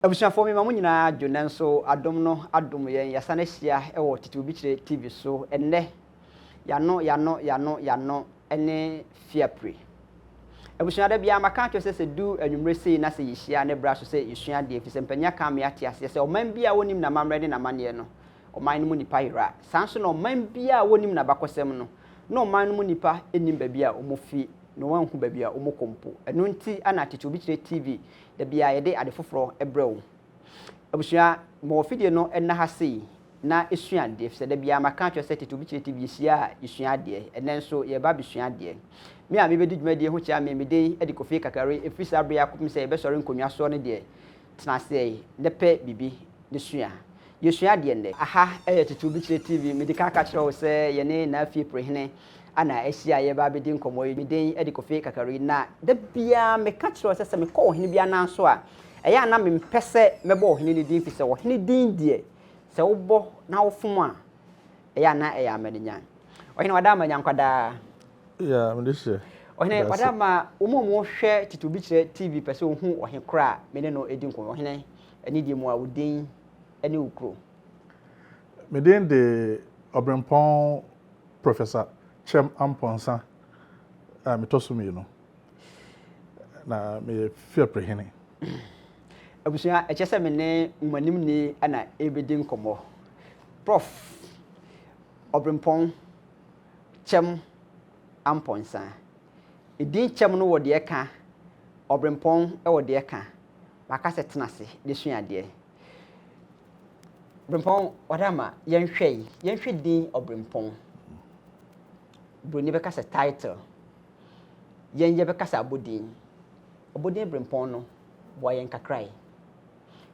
Abusuafoɔ mema mo nyinaa dwo nanso adom no adom yɛn yɛasan ahyia wɔ Tete Obi Kyerɛ TV so ɛnnɛ yano yano yano yano ne Fiapre. Abusua da biara maka akyerɛ sɛ sɛ du anwummere sei na sɛ yɛhyia ne bra so sɛ yɛsua adeɛ ɛfiri sɛ mpanyin aka ama yɛate aseɛ sɛ ɔman bi a wɔnnim n'amammerɛ ne n'amanneɛ no ɔman no mu nnipa yera. Saa nso na ɔman biara a wɔnnim n'abakɔsɛm no na ɔman no mu nnipa nnim baabi a wɔfi na wɔanhu baabi a wɔkɔ mpo. Ɛno nti na Tete Obi Kyerɛ TV Da biara yɛde ade foforɔ brɛ wo. Abusua, ma w'afidie no nna ha sei na sua adeɛ, efisɛ da biara maka akyerɛ sɛ tete obi kyerɛ TV yɛhyia a yɛsua adeɛ. Ɛnnɛ nso yɛreba abɛsua adeɛ. Me a mebɛdi dwumadie ho kyea me, me din de Kofi Kakari, ɛfiri saa berɛ yi ara kɔpem sɛ yɛbɛsɔre nkonnwa soɔ no deɛ, tena aseɛ na pɛ biribi na sua. Yɛsua adeɛ nnɛ. Aha yɛ Tete Obi Kyerɛ TV, medi kan aka kyerɛ wo sɛ yɛne Naafie Prehene ana ahyia a yɛreba abɛdi nkɔmmɔ yi. Me din de Kofi Kakari, na da biara meka kyerɛ wo sɛ, sɛ mekɔ ɔhene bi anan so a, ɛyɛ a na mempɛ sɛ mɛbɔ ɔhene no din, firi sɛ ɔhene din deɛ, sɛ wobɔ na wofom a, ɛyɛ a na ɛyɛ amanenya. Ɔhene Wadaama Nyankwadaa. Yeah, mede hyɛ. Ɔhene Wadaama, wɔn a wɔhwɛ Tete Obi Kyerɛ TV pɛ sɛ wɔhu ɔhe korɔ a me ne no redi nkɔmmɔ. Ɔhene, anidie mu a, wo din ne wo kuro? Me din de Ɔberempɔn Professor Kyɛm Amponsah a metɔ so mmienu, na meyɛ Fiaprehene. Abusua, ɛkyɛ sɛ me ne nwomanimni na ɛrebɛdi nkɔmmɔ. Prof. Ɔberempɔn Kyɛm Amponsah. Edin Kyɛm no wɔ deɛ ɛka, Ɔberempɔn wɔ deɛ ɛka. Maka sɛ tena ase na sua adeɛ. Brempɔn Ɔdama yɛnhwɛ yi, yɛnhwɛ din Ɔbrempɔn. Broni bɛka sɛ title, yɛn yɛbɛka sɛ abɔdin. Abɔdin Brempɔn no, boa yɛn kakra yi,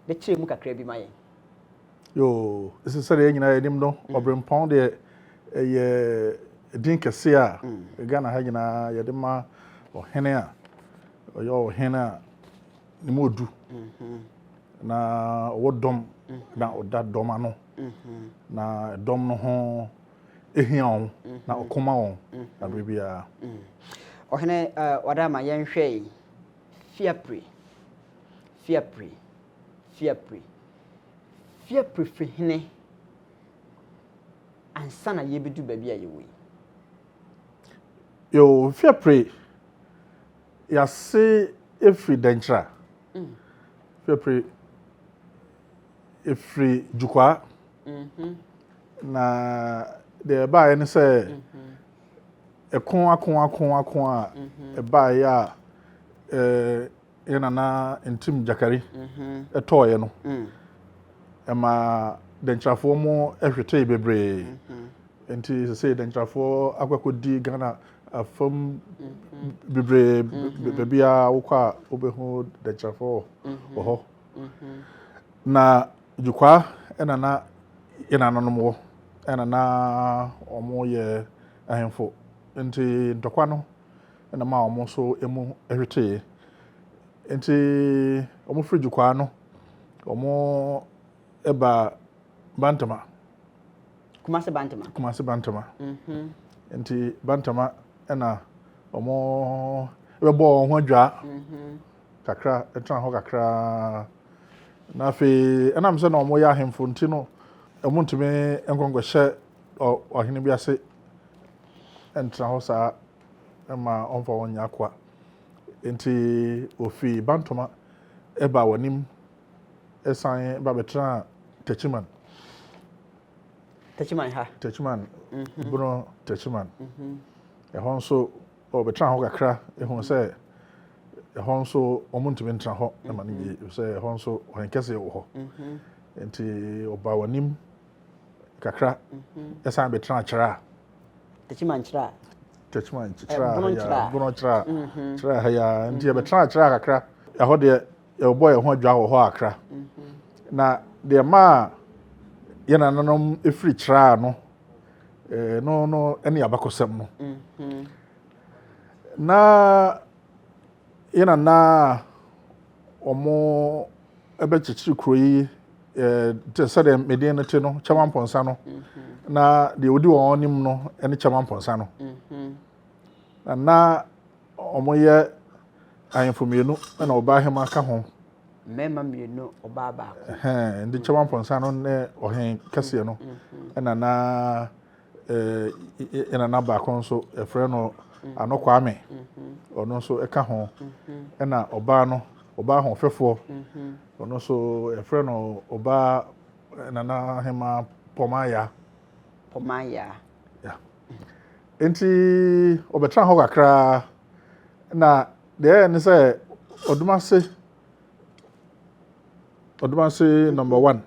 na kyerɛ mu kakra bi ma yɛn. Yoo, ɛsɛ sɛdeɛ yɛn nyinaa yɛnim no, Ɔbrempɔn deɛ ɛyɛ din kɛseɛ a Ghana ha nyinaa yɛde ma ɔhene a ɔyɛ ɔhene a ne mu odu na ɔwɔ dɔm na ɔda dɔm ano na dɔm no ho ehia wɔn na ɔko ma wɔn abere biara. Ɔhene Wadama yɛnhwɛ yi, Fiapre, Fiapre, Fiapre, Fiapre firi hene ansa na yɛbɛdu baabi a yɛwɔ yi? Yoo, Fiapre Yɛase efiri Dɛnkyira. Fiapre efiri Dwukwaa. Na deɛ ɛbaeɛ ne sɛ ɛko ako ako ako a ɛbaeɛ a yɛn nana Ntim Gyakari tɔɔeɛ no, ɛma Dɛnkyirafoɔ mo hwetee bebree. Nti sesei Dɛnkyirafoɔ akɔ akɔdi Ghana Afam bebree baabi a wokɔ a wobɛhu dɛnkyerɛfoɔ wɔ hɔ. Na Dwokwaa na na yɛn nananom wɔ, ɛna na wɔyɛ ahemfo. Nti ntɔkwa no na ma wɔn nso mu hwetee. Nti wɔfiri Dwokwaa no, wɔba Bantama. Kumasi Bantama. Kumasi Bantama. Mm-hmm. Nti Bantama ɛna wɔn bɛbɔ wɔn ho adwaa mm-hmm. kakra ɛtena hɔ kakra na afei ɛnam sɛ na wɔn yɛ ahemfo nti no wɔn ntumi nkɔnkɔhyɛ ɔhene bi ase ntena hɔ saa ma ɔmfa wɔn nyɛ akoa nti ofi Bantama ɛba wɔn anim san ba bɛtenaa Techiman. Techiman ha. Techiman, mhm. Bono Techiman. Mhm. Ɛhɔ nso ɔbɛtena hɔ kakra ehu sɛ ɛhɔ nso wɔn ntumi ntena hɔ ma no yie sɛ ɛhɔ nso ɔhen kɛseɛ wɔ hɔ. Mhm. Nti ɔbaa wɔn anim kakra ɛsan bɛtena Kyerɛ. Techiman Kyerɛ. Techiman Kyerɛ Bono Kyerɛ Kyerɛ ha ya nti ɛbɛtena Kyerɛ kakra ɛhɔ deɛ yɛbɔ yɛn ho adwa wɔ hɔ akra. Na deɛ maa yɛn nananom firi kyeraa no, eh, no no ne abakɔsɛm no. Na yɛn nana a wɔn bɛkyekyere kuro yi eh, te sɛdeɛ medin no te no, Kyɛma Mpɔnsa no, na deɛ ɔdi wɔn anim no ne Kyɛma Mpɔnsa no. Na na wɔyɛ ahemfo mmienu na ɔbaahema ka ho. Mmarima mmienu, ɔbaa baako. Ɛhɛn, nti Kyɛm Amponsah no ne ɔhen kɛseɛ no, ɛna na yɛ nana baako nso yɛfrɛ no Ano Kwame, ɔno nso ɛka ho. Ɛna ɔbaa no, ɔbaa ahoɔfɛfoɔ, ɔno nso yɛfrɛ no ɔbaa Nana Hemaa Pɔmayaa. Pɔmayaa. Yeah. Nti ɔbɛtena hɔ kakraa na deɛ ɛyɛ ne sɛ Ɔdomase Ɔdomase number one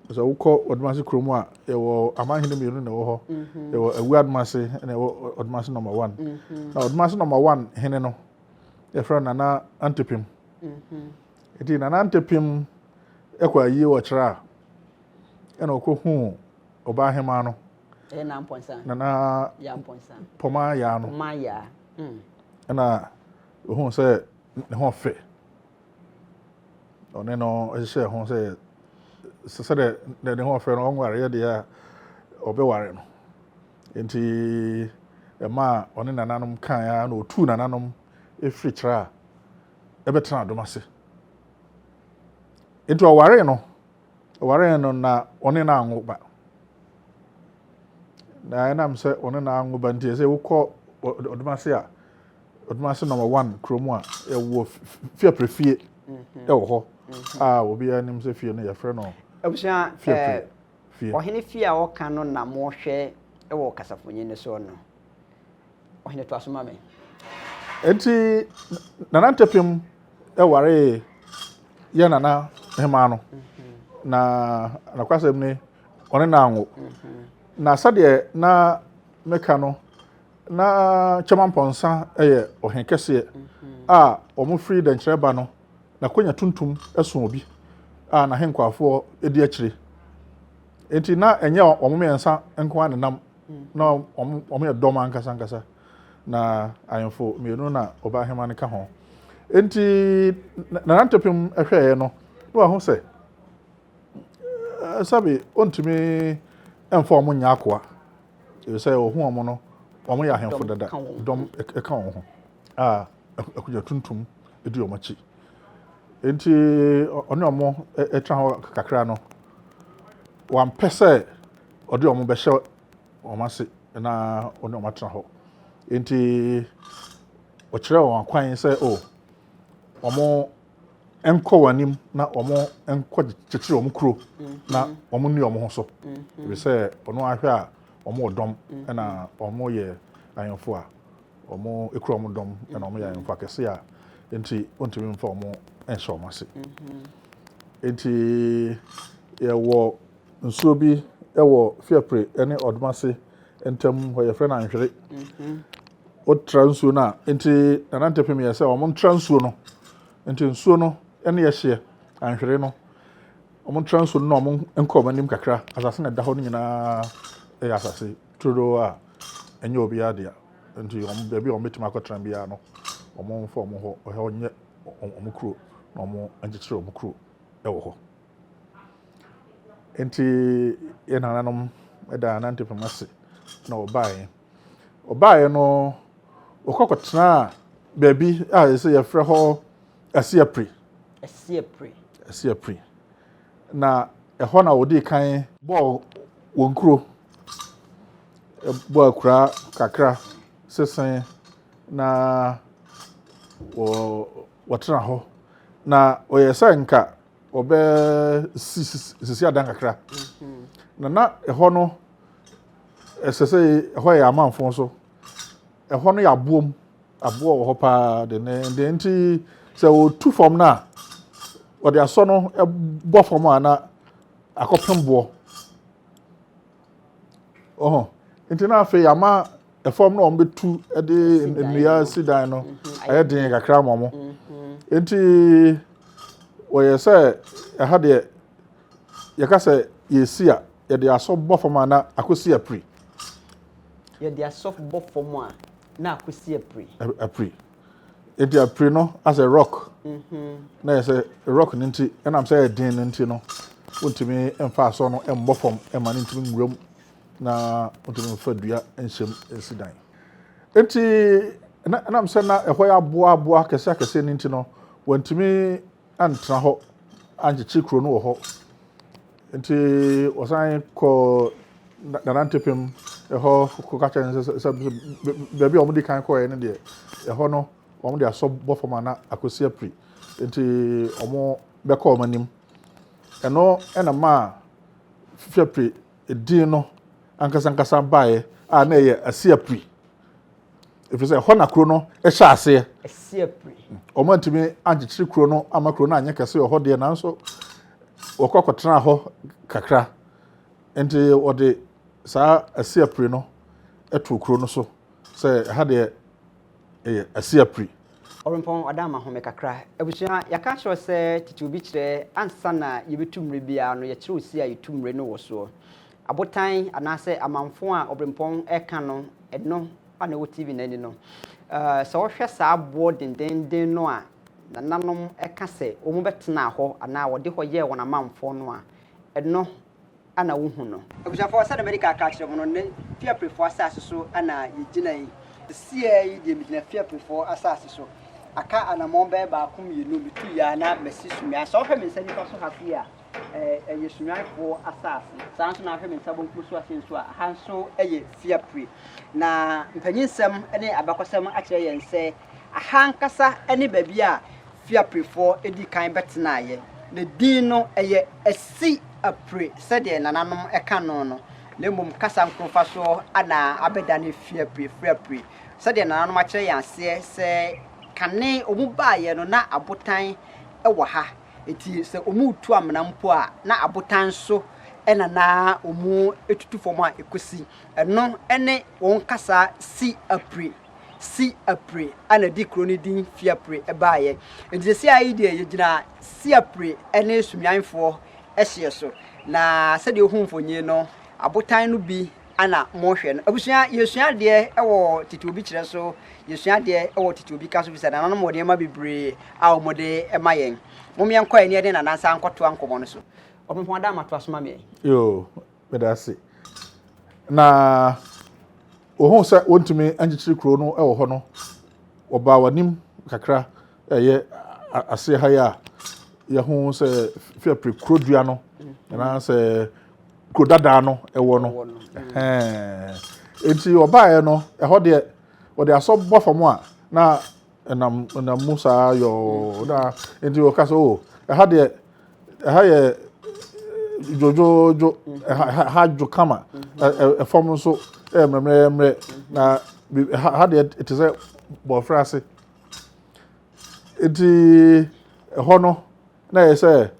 sɛ wokɔ Ɔdomase kurom a yɛwɔ amanhene mmienu na ɛwɔ hɔ mhm. yɛwɔ Awu Adomase na ɛwɔ Ɔdomase number one mhm. na Ɔdomase number one hene no yɛfrɛ no Nana Antepem mhm. nti Nana Antepem ɛkɔ ayie wɔ kyerɛ a ɛna ɔkɔhuu ɔbaa hemaa no Nana Pɔma Yaa no ɛna ohuu sɛ ne ho ɔfɛ. Ɔne no hyehyɛɛ ho sɛ sɛdeɛ ne ho ɔfɛ no ɔnwareɛ deɛ a ɔbɛware no. Nti ɛmaa ɔne nananom kaeɛ ara na ɔtuu nananom firi kyerɛ a ɛbɛtena adom ase. Nti ɔwaree no, ɔwaree no na ɔne no anwo ba. Na ɛnam sɛ ɔne no anwo ba nti ɛsɛ wokɔ ɔdom ase a Odumase number one kurom a yɛwɔ fiapre fie mhm. ɛwɔ hɔ mhm. a obiara nim sɛ fie no yɛfrɛ no abusua fiapre eh, fie. Ɔhene fie a ɔka no na mohwɛ wɔ kasafonyin no so no. Ɔhene to aso ma me. Enti Nana Ntɛpem ɛwaree yɛ nana hemaa no mhm. na nakwasɛm ni ɔne no anwo na sɛdeɛ na meka no Na Kyɛma Mpɔnsa yɛ ɔhen kɛseɛ a wɔfiri Dɛnkyerɛ ba no, n'akonya tuntum so obi a n'ahenkwafoɔ di akyire. Enti na ɛnyɛ wɔn mmiɛnsa nko ara nenam, na wɔn yɛ dɔm ankasa ankasa. Na ahemfo mmienu na ɔbaahema no ka ho. Enti Nana Ntɛpem hwɛeɛ no, na wahu sɛ sɛbe ɔntumi mfa wɔn nyɛ akoa. Efisɛ wɔhu wɔn no, wɔyɛ ahemfo dada, dɔm ka wɔn ho a akogya tuntum di wɔn akyi. Enti ɔne wɔn tena hɔ kakra no, wampɛ sɛ ɔde wɔn bɛhyɛ wɔn ase na ɔne wɔn atena hɔ. Enti ɔkyerɛɛ wɔn akwan sɛ, o, wɔn nkɔ wɔn anim na wɔn nkɔ kyekyere wɔn kuro na wɔn nni wɔn ho so ebi sɛ ɔno ahwɛ a wɔn wɔ dɔm ɛna wɔn yɛ ahemfo a wɔn ekura wɔn dɔm ɛna wɔn yɛ ahemfo akɛse a nti wɔntumi nfa wɔn nhyɛ wɔn ase nti yɛwɔ nsuo bi wɔ Fiapre ne Ɔdomase ntam hɔ yɛfrɛ no Anhwere. Wotra nsuo no a, nti Nana Ntɛpem yɛ sɛ wɔn ntra nsuo no. Nti nsuo no ne ɛhyeɛ, Anhwere no. Wɔn ntra nsuo no na wɔn nkɔ wɔn anim kakra. Asase na ɛda hɔ no nyinaa yɛ asase turodoo a ɛnyɛ obiara dea. Nti wɔn baabi a wɔn bɛtumi akɔtena biara no, wɔn mfa wɔn hɔ, ɛhɔ nyɛ wɔn kuro na wɔn nkyekyere wɔn kuro wɔ hɔ. Enti yɛn nananom da Nantepem ase na wɔbaeɛ. Wɔbaeɛ no, wɔkɔ kɔtenaa baabi a ɛsɛ yɛfrɛ hɔ Asiapri. Asiapri. Asiapri. Na ɛhɔ na wɔdii kan bɔɔ wɔn kuro, bɔɔ akuraa kakra sese na wɔtena hɔ. Na wɔyɛ sɛ nka wɔbɛsisi adan kakra na na ɛhɔ no ɛsɛ sɛ ɛhɔ yɛ amanfo so ɛhɔ no yɛ aboom aboɔ wɔ hɔ paa dendenden nti sɛ wɔtu fam no a wɔde asɔ no bɔ fam a na akɔpem boɔ ɔhɔ nti na afei ama ɛfam na wɔn bɛtu de nnua si dan no mhm. ayɛ den kakra ma wɔn mhm. nti wɔyɛ sɛ ɛha deɛ yɛka sɛ yɛsi a yɛde asɔ bɔ fam a na akɔsi apiri yɛde asɔ bɔ fam a na akɔsi apiri apiri nti apiri no asɛ rock mhm. na yɛ sɛ rock no nti ɛnam sɛ ɛyɛ den no nti no wontumi mfa asɔ no mmɔ fam ɛma no ntumi nwura mu na wontumi mfa dua nhyɛ mu nsi dan. Enti na ɛnam sɛ na ɛhɔ yɛ aboa aboa akɛse akɛse no nti no, wɔntumi antena hɔ ankyekyere kuro no wɔ hɔ. Nti wɔsan kɔɔ Nana Ntepem hɔ kɔka kyerɛ no sɛ sɛ baabi a wɔde kan kɔeɛ no deɛ, ɛhɔ no wɔde asɔ bɔ fam a na akɔsi apiri. Nti wɔbɛkɔ wɔn anim. Ɛno na maa Fiapre din no ankasa ankasa baeɛ a na ɛyɛ Asiapiri. Ɛfiri sɛ ɛhɔ na kuro no hyɛ aseɛ. Asiapiri. Wɔn antumi ankyekyere kuro no ama kuro no anyɛ kɛse wɔ hɔ deɛ nanso wɔkɔ kɔtenaa hɔ kakra. Nti wɔde saa Asiapiri no too kuro no so sɛ ɛha deɛ ɛyɛ Asiapiri. Ɔrempɔn ɔda ama home kakra. Abusua, yɛaka akyerɛ wo sɛ tete obi kyerɛ ansa na yɛbɛtu mmire biara no, yɛkyerɛ wo si a yɛtu mmire no wɔ soɔ. Abotan anaasɛ amanfo a ɔberempɔn reka no, ɛno a na ɛwɔ TV no ani no. Sɛ wohwɛ saa boɔ dendeenden no a nananom ka sɛ wɔbɛtenaa hɔ anaa wɔde hɔ yɛɛ wɔn amanfoɔ no a, ɛno na wohu no. Abusuafoɔ, sɛdeɛ madi kan aka akyerɛ mo no, nnɛ Fiaprefoɔ asase so na yɛgyina yi. Seesei yi deɛ megyina Fiaprefoɔ asase so. Aka anammɔn bɛyɛ baako mmienu, metu yɛ a na masi Sunyani. Sɛ wohwɛ me nsa nifa so ha sei a, ɛyɛ Sunyanifoɔ asase. Saa nso na wohwɛ me nsa bonkum so ha sei nso a, ha nso yɛ Fiapre. Na mpanyinsɛm ne abakɔsɛm akyerɛ yɛn sɛ Aha ankasa ne baabi a Fiaprefoɔ dii kan bɛtenaeɛ. Na din no, ɛyɛ Asi Apre sɛdeɛ nananom ka no no, na mmom kasa nkorɔfasoɔ na abɛdane Fiapre, Friapre. Sɛdeɛ nananom akyerɛ yɛn aseɛ sɛ kane wɔn baeɛ no na abotan wɔ ha, enti sɛ wɔretu amena mpo a na abotan so na na wɔtutu fam a ɛkɔsi. Ɛno ne wɔn kasa Si Apre. Si Apire a na ɛde kuro no din Fiapre baeɛ. Nti seesei ara yi deɛ yɛgyina Si Apire ne Sumianfoɔ hyeɛ so. Na sɛdeɛ wohu mfonin no, abotan no bi na mohwɛ no. Abusua, yɛsua adeɛ wɔ tete obi kyerɛ so, yɛsua adeɛ wɔ tete obi ka so, fisɛ nananom wɔ nneɛma bebree a wɔde ma yɛn. Mom yɛnkɔ ani yɛde nana nsa nkɔtoa nkɔmmɔ no so. Ɔpempɔn Adama toa so ma me. Yoo, Meda ase. Na wɔhuu sɛ wɔntumi nkyekyere kuro no wɔ hɔ no, wɔbaa wɔn anim kakra ɛyɛ aseɛ ha yi a yɛho sɛ fiapre kuro dua no anaasɛ kuro dadaa no ɛwɔ no. Nti wɔbaeɛ no, ɛhɔ deɛ wɔde asɔ bɔ fam a na ɛnam ɛnam mu saa yɔɔ na nti wɔka sɛ o ɛha deɛ ɛha yɛ dwodwoodwo ɛha ɛha dwo kama ɛfam nso ɛyɛ mmerɛmmerɛ na ɛha ha deɛ ɛte sɛ bɔfra ase nti ɛhɔ no na ɛyɛ sɛ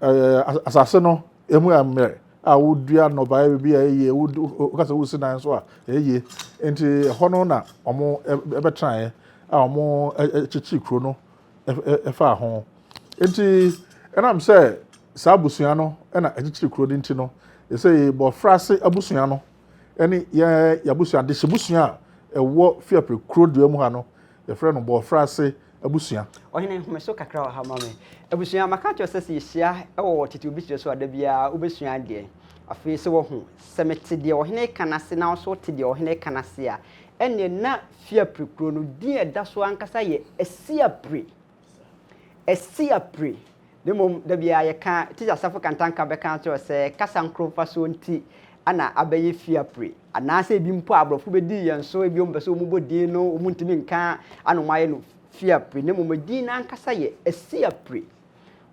ɛɛ asase no emu yɛ mmerɛ a wodua nnɔbaeɛ bi a ɛyɛ yie woka sɛ wosi dan nso a ɛyɛ yie nti ɛhɔ no na wɔn ɛbɛtenaeɛ a wɔn kyekyere kuro no ɛfaa ho nti ɛnam sɛ saa abusua no na ɛkyekyere kuro no nti no ɛsɛ bɔfrase abusua no ɛne yɛ yɛabusua adehyebusua a ɛwɔ Fiapre kuro dua mu ha no yɛfrɛ no bɔfrase abusua. Ɔhene, home so kakra wɔ ha ma me. Abusua, maka akyerɛ wo sɛ sɛ yɛhyia wɔ tete obi kyerɛ so a, da biara wobɛsua adeɛ. Afei sɛ woahu, sɛ mete deɛ ɔhene reka no ase na wo nso wote deɛ ɔhene reka no ase a, ɛnneɛ na Fiapre kuro no din a ɛda so ankasa yɛ Asiapre. Asiapre. Na mmom da biara yɛka, Tikya Safo Kantanka bɛka akyerɛ wo sɛ kasa nkoro mfasoɔ nti na abɛyɛ Fiapre. Anaasɛ ebi mpo a aborɔfo bɛdii yɛn so, ebi wɔn pɛ sɛ wɔbɔ din no, wɔn ntumi nka ana wɔn ayɛ no Fiapre. Na mmom edin no ankasa yɛ Asiapre.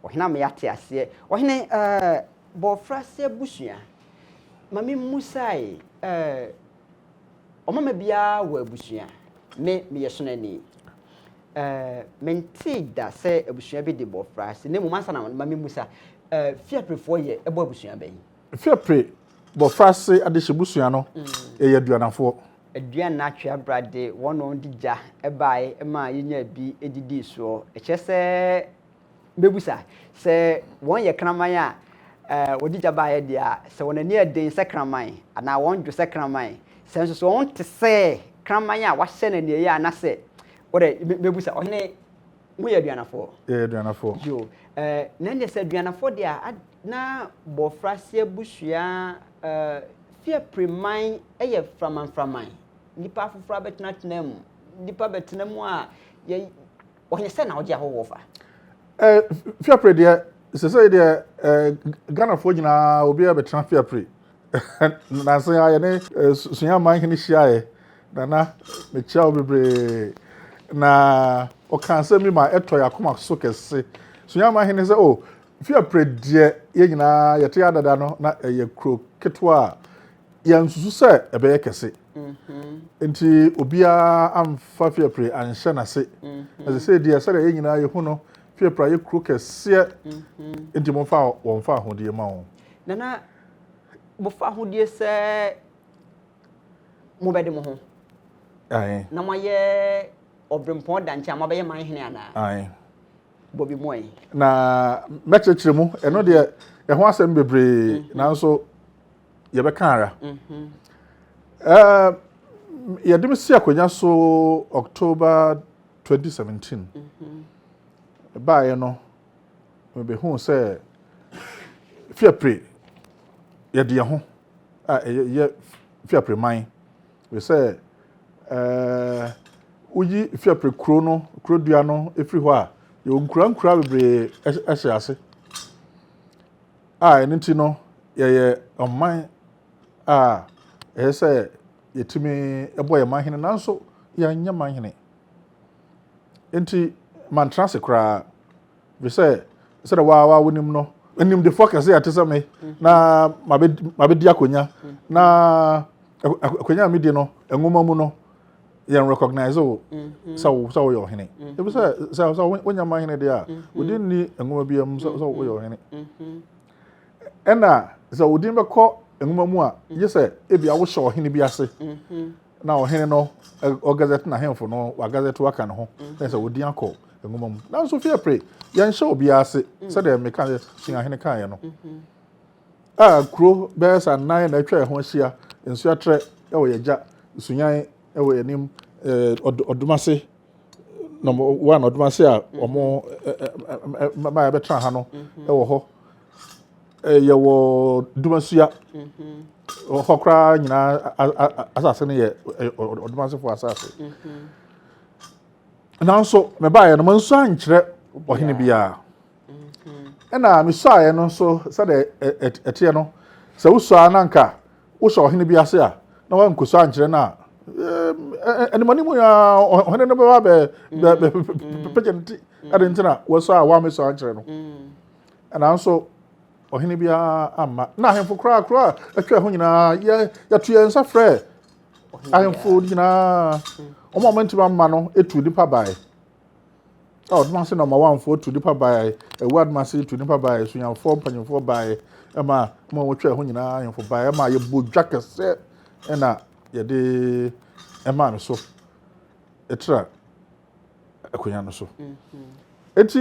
Ɔhene ama yɛate aseɛ. Ɔhene, ɛɛ, Bɔɔfrase abusua, ma me mmusae, ɛɛ, ɔmama biara wɔ abusua. Me, meyɛ sonani. Ɛɛ, mentee da sɛ abusua bi de Bɔɔfrase, na mmom ansa na ma me mmusa, ɛɛ, Fiaprefoɔ yɛ ɛbɔ abusua bɛn? Fiapre Bɔfrase adehyebusua no yɛ aduanafoɔ. Aduana Tweabra de wɔn na wɔde gya baeɛ maa yɛnyaa bi didii soɔ. Ɛkyerɛ sɛ, mɛbusa, sɛ wɔn yɛ kraman a wɔde gya baeɛ deɛ a, sɛ wɔn ani yɛ den sɛ kraman anaa wɔn dwo sɛ kraman, sɛ nso so wɔn te sɛ kraman a wɔahyɛ no aniɛyaa anaasɛ, wodɛ mɛbusa, ɔhene, moyɛ aduanafoɔ? Yɛyɛ aduanafoɔ. Yo, na ɛnneɛ sɛ aduanafoɔ deɛ a, Na bɔfrase abusua fiapreman yɛ framanframan. Nnipa afoforɔ abɛtenatena mu. Nnipa bɛtena mu a, yɛ ɔhene sɛ na ɔgye ahɔhoɔ fa. Fiapre deɛ, sɛsɛi deɛ Ghanafoɔ nyinaa obiara bɛtena Fiapre. Nansa yi ara yɛne Sunyani hene hyiaeɛ. Nana, mekyia wo bebree. Na ɔka asɛm bi ma ɛtɔ yɛn akoma so kɛse. Sunyani hene sɛ, oh, Fiapre deɛ yɛn nyinaa yɛte adada no na ɛyɛ kuro ketewa a yɛnsusu sɛ ɛbɛyɛ kɛse. Nti obiara amfa Fiapre anhyɛ n'ase. Na sɛsɛi deɛ sɛdeɛ yɛn nyinaa yɛhu no, Fiapre ayɛ kuro kɛseɛ. Nti momfa wɔn fa ahodie ma wɔn. Nana, mofa ahodie sɛ mobɛde mo ho na moayɛ ɔbrempɔn da nkyɛn a moabɛyɛ man hene anaa? Ae. Bɔ bi mu ɛ. Na mɛkyerɛkyerɛ mu, ɛno deɛ ɛho asɛm bebree, nanso yɛbɛka ara. Yɛde me si akonnwa so October 2017. Ɛbaeɛ no, mebɛhuu sɛ Fiapre yɛde yɛn ho a ɛyɛ Fiapre man. Ɛfiri sɛ woyi Fiapre kuro no, kuro dua no firi hɔ a, yɛwɔ nkura nkura bebree hyɛ ase. A ɛno nti no, yɛyɛ ɔman a ɛyɛ sɛ yɛtumi bɔ yɛn man hene, nanso yɛnyɛ man hene. Nti mantena ase koraa, ɛfiri sɛ sɛdeɛ waa waa wonim no, animdefoɔ kɛse a ɛte sɛ me na mabɛdi akonnwa, na akonnwa a medi no, nwoma mu no, yɛn recognize wo sɛ wo sɛ woyɛ ɔhene. Ebi sɛ sɛ sɛ wonya man hene deɛ a, wo din nni nwoma biara mu sɛ sɛ woyɛ ɔhene. Ɛna sɛ wo din bɛkɔ nwoma mu a, gye sɛ ebi a wohyɛ ɔhene bi ase. Na ɔhene no ɔgazɛte n'ahemfo no, wagazɛte waka ne ho, na sɛ wo din akɔ nwoma mu. Nanso Fiapre, yɛnhyɛ obiara ase, sɛdeɛ meka sɛ Suahene kaeɛ no. A kuro bɛyɛ sɛ anan na atwa yɛn ho ahyia, Nsuatrɛ wɔ yɛn agya, Sunyan wɔ yɛn anim, Ɔdomase, number one Ɔdomase a wɔn ma yɛbɛtena ha no wɔ hɔ. Yɛwɔ Dumasua, hɔ koraa nyinaa asase no yɛ Ɔdomasefoɔ asase. Nanso mebaeɛ no, mansu ankyerɛ ɔhene biara. Ɛna mesuaeɛ no nso sɛdeɛ ɛteɛ no, sɛ wosua na nka wohyɛ ɔhene bi ase a na wankosua ankyerɛ no a, animanim a ɔhene no bɛba bɛ bɛpɛgya ne ti ɛde nti na wasua a wammɛsua ankyerɛ no. Nanso ɔhene biara amma. Na ahemfo koraa koraa a atwa ho nyinaa yɛ yɛto yɛn nsa frɛ ahemfo nyinaa. Wɔn a wɔantumi amma no etu nipa bae. A Ɔdomase na ɔmawanfoɔ tu nipa bae, Awu Adomase tu nipa bae, Sunyamfoɔ mpanyinfoɔ bae, ɛma wɔn a wɔtwa ho nyinaa ahemfo bae, ɛma yɛbɔ dwa kɛseɛ ɛna yɛde ɛmaa me so ɛtra akonnwa no so. Eti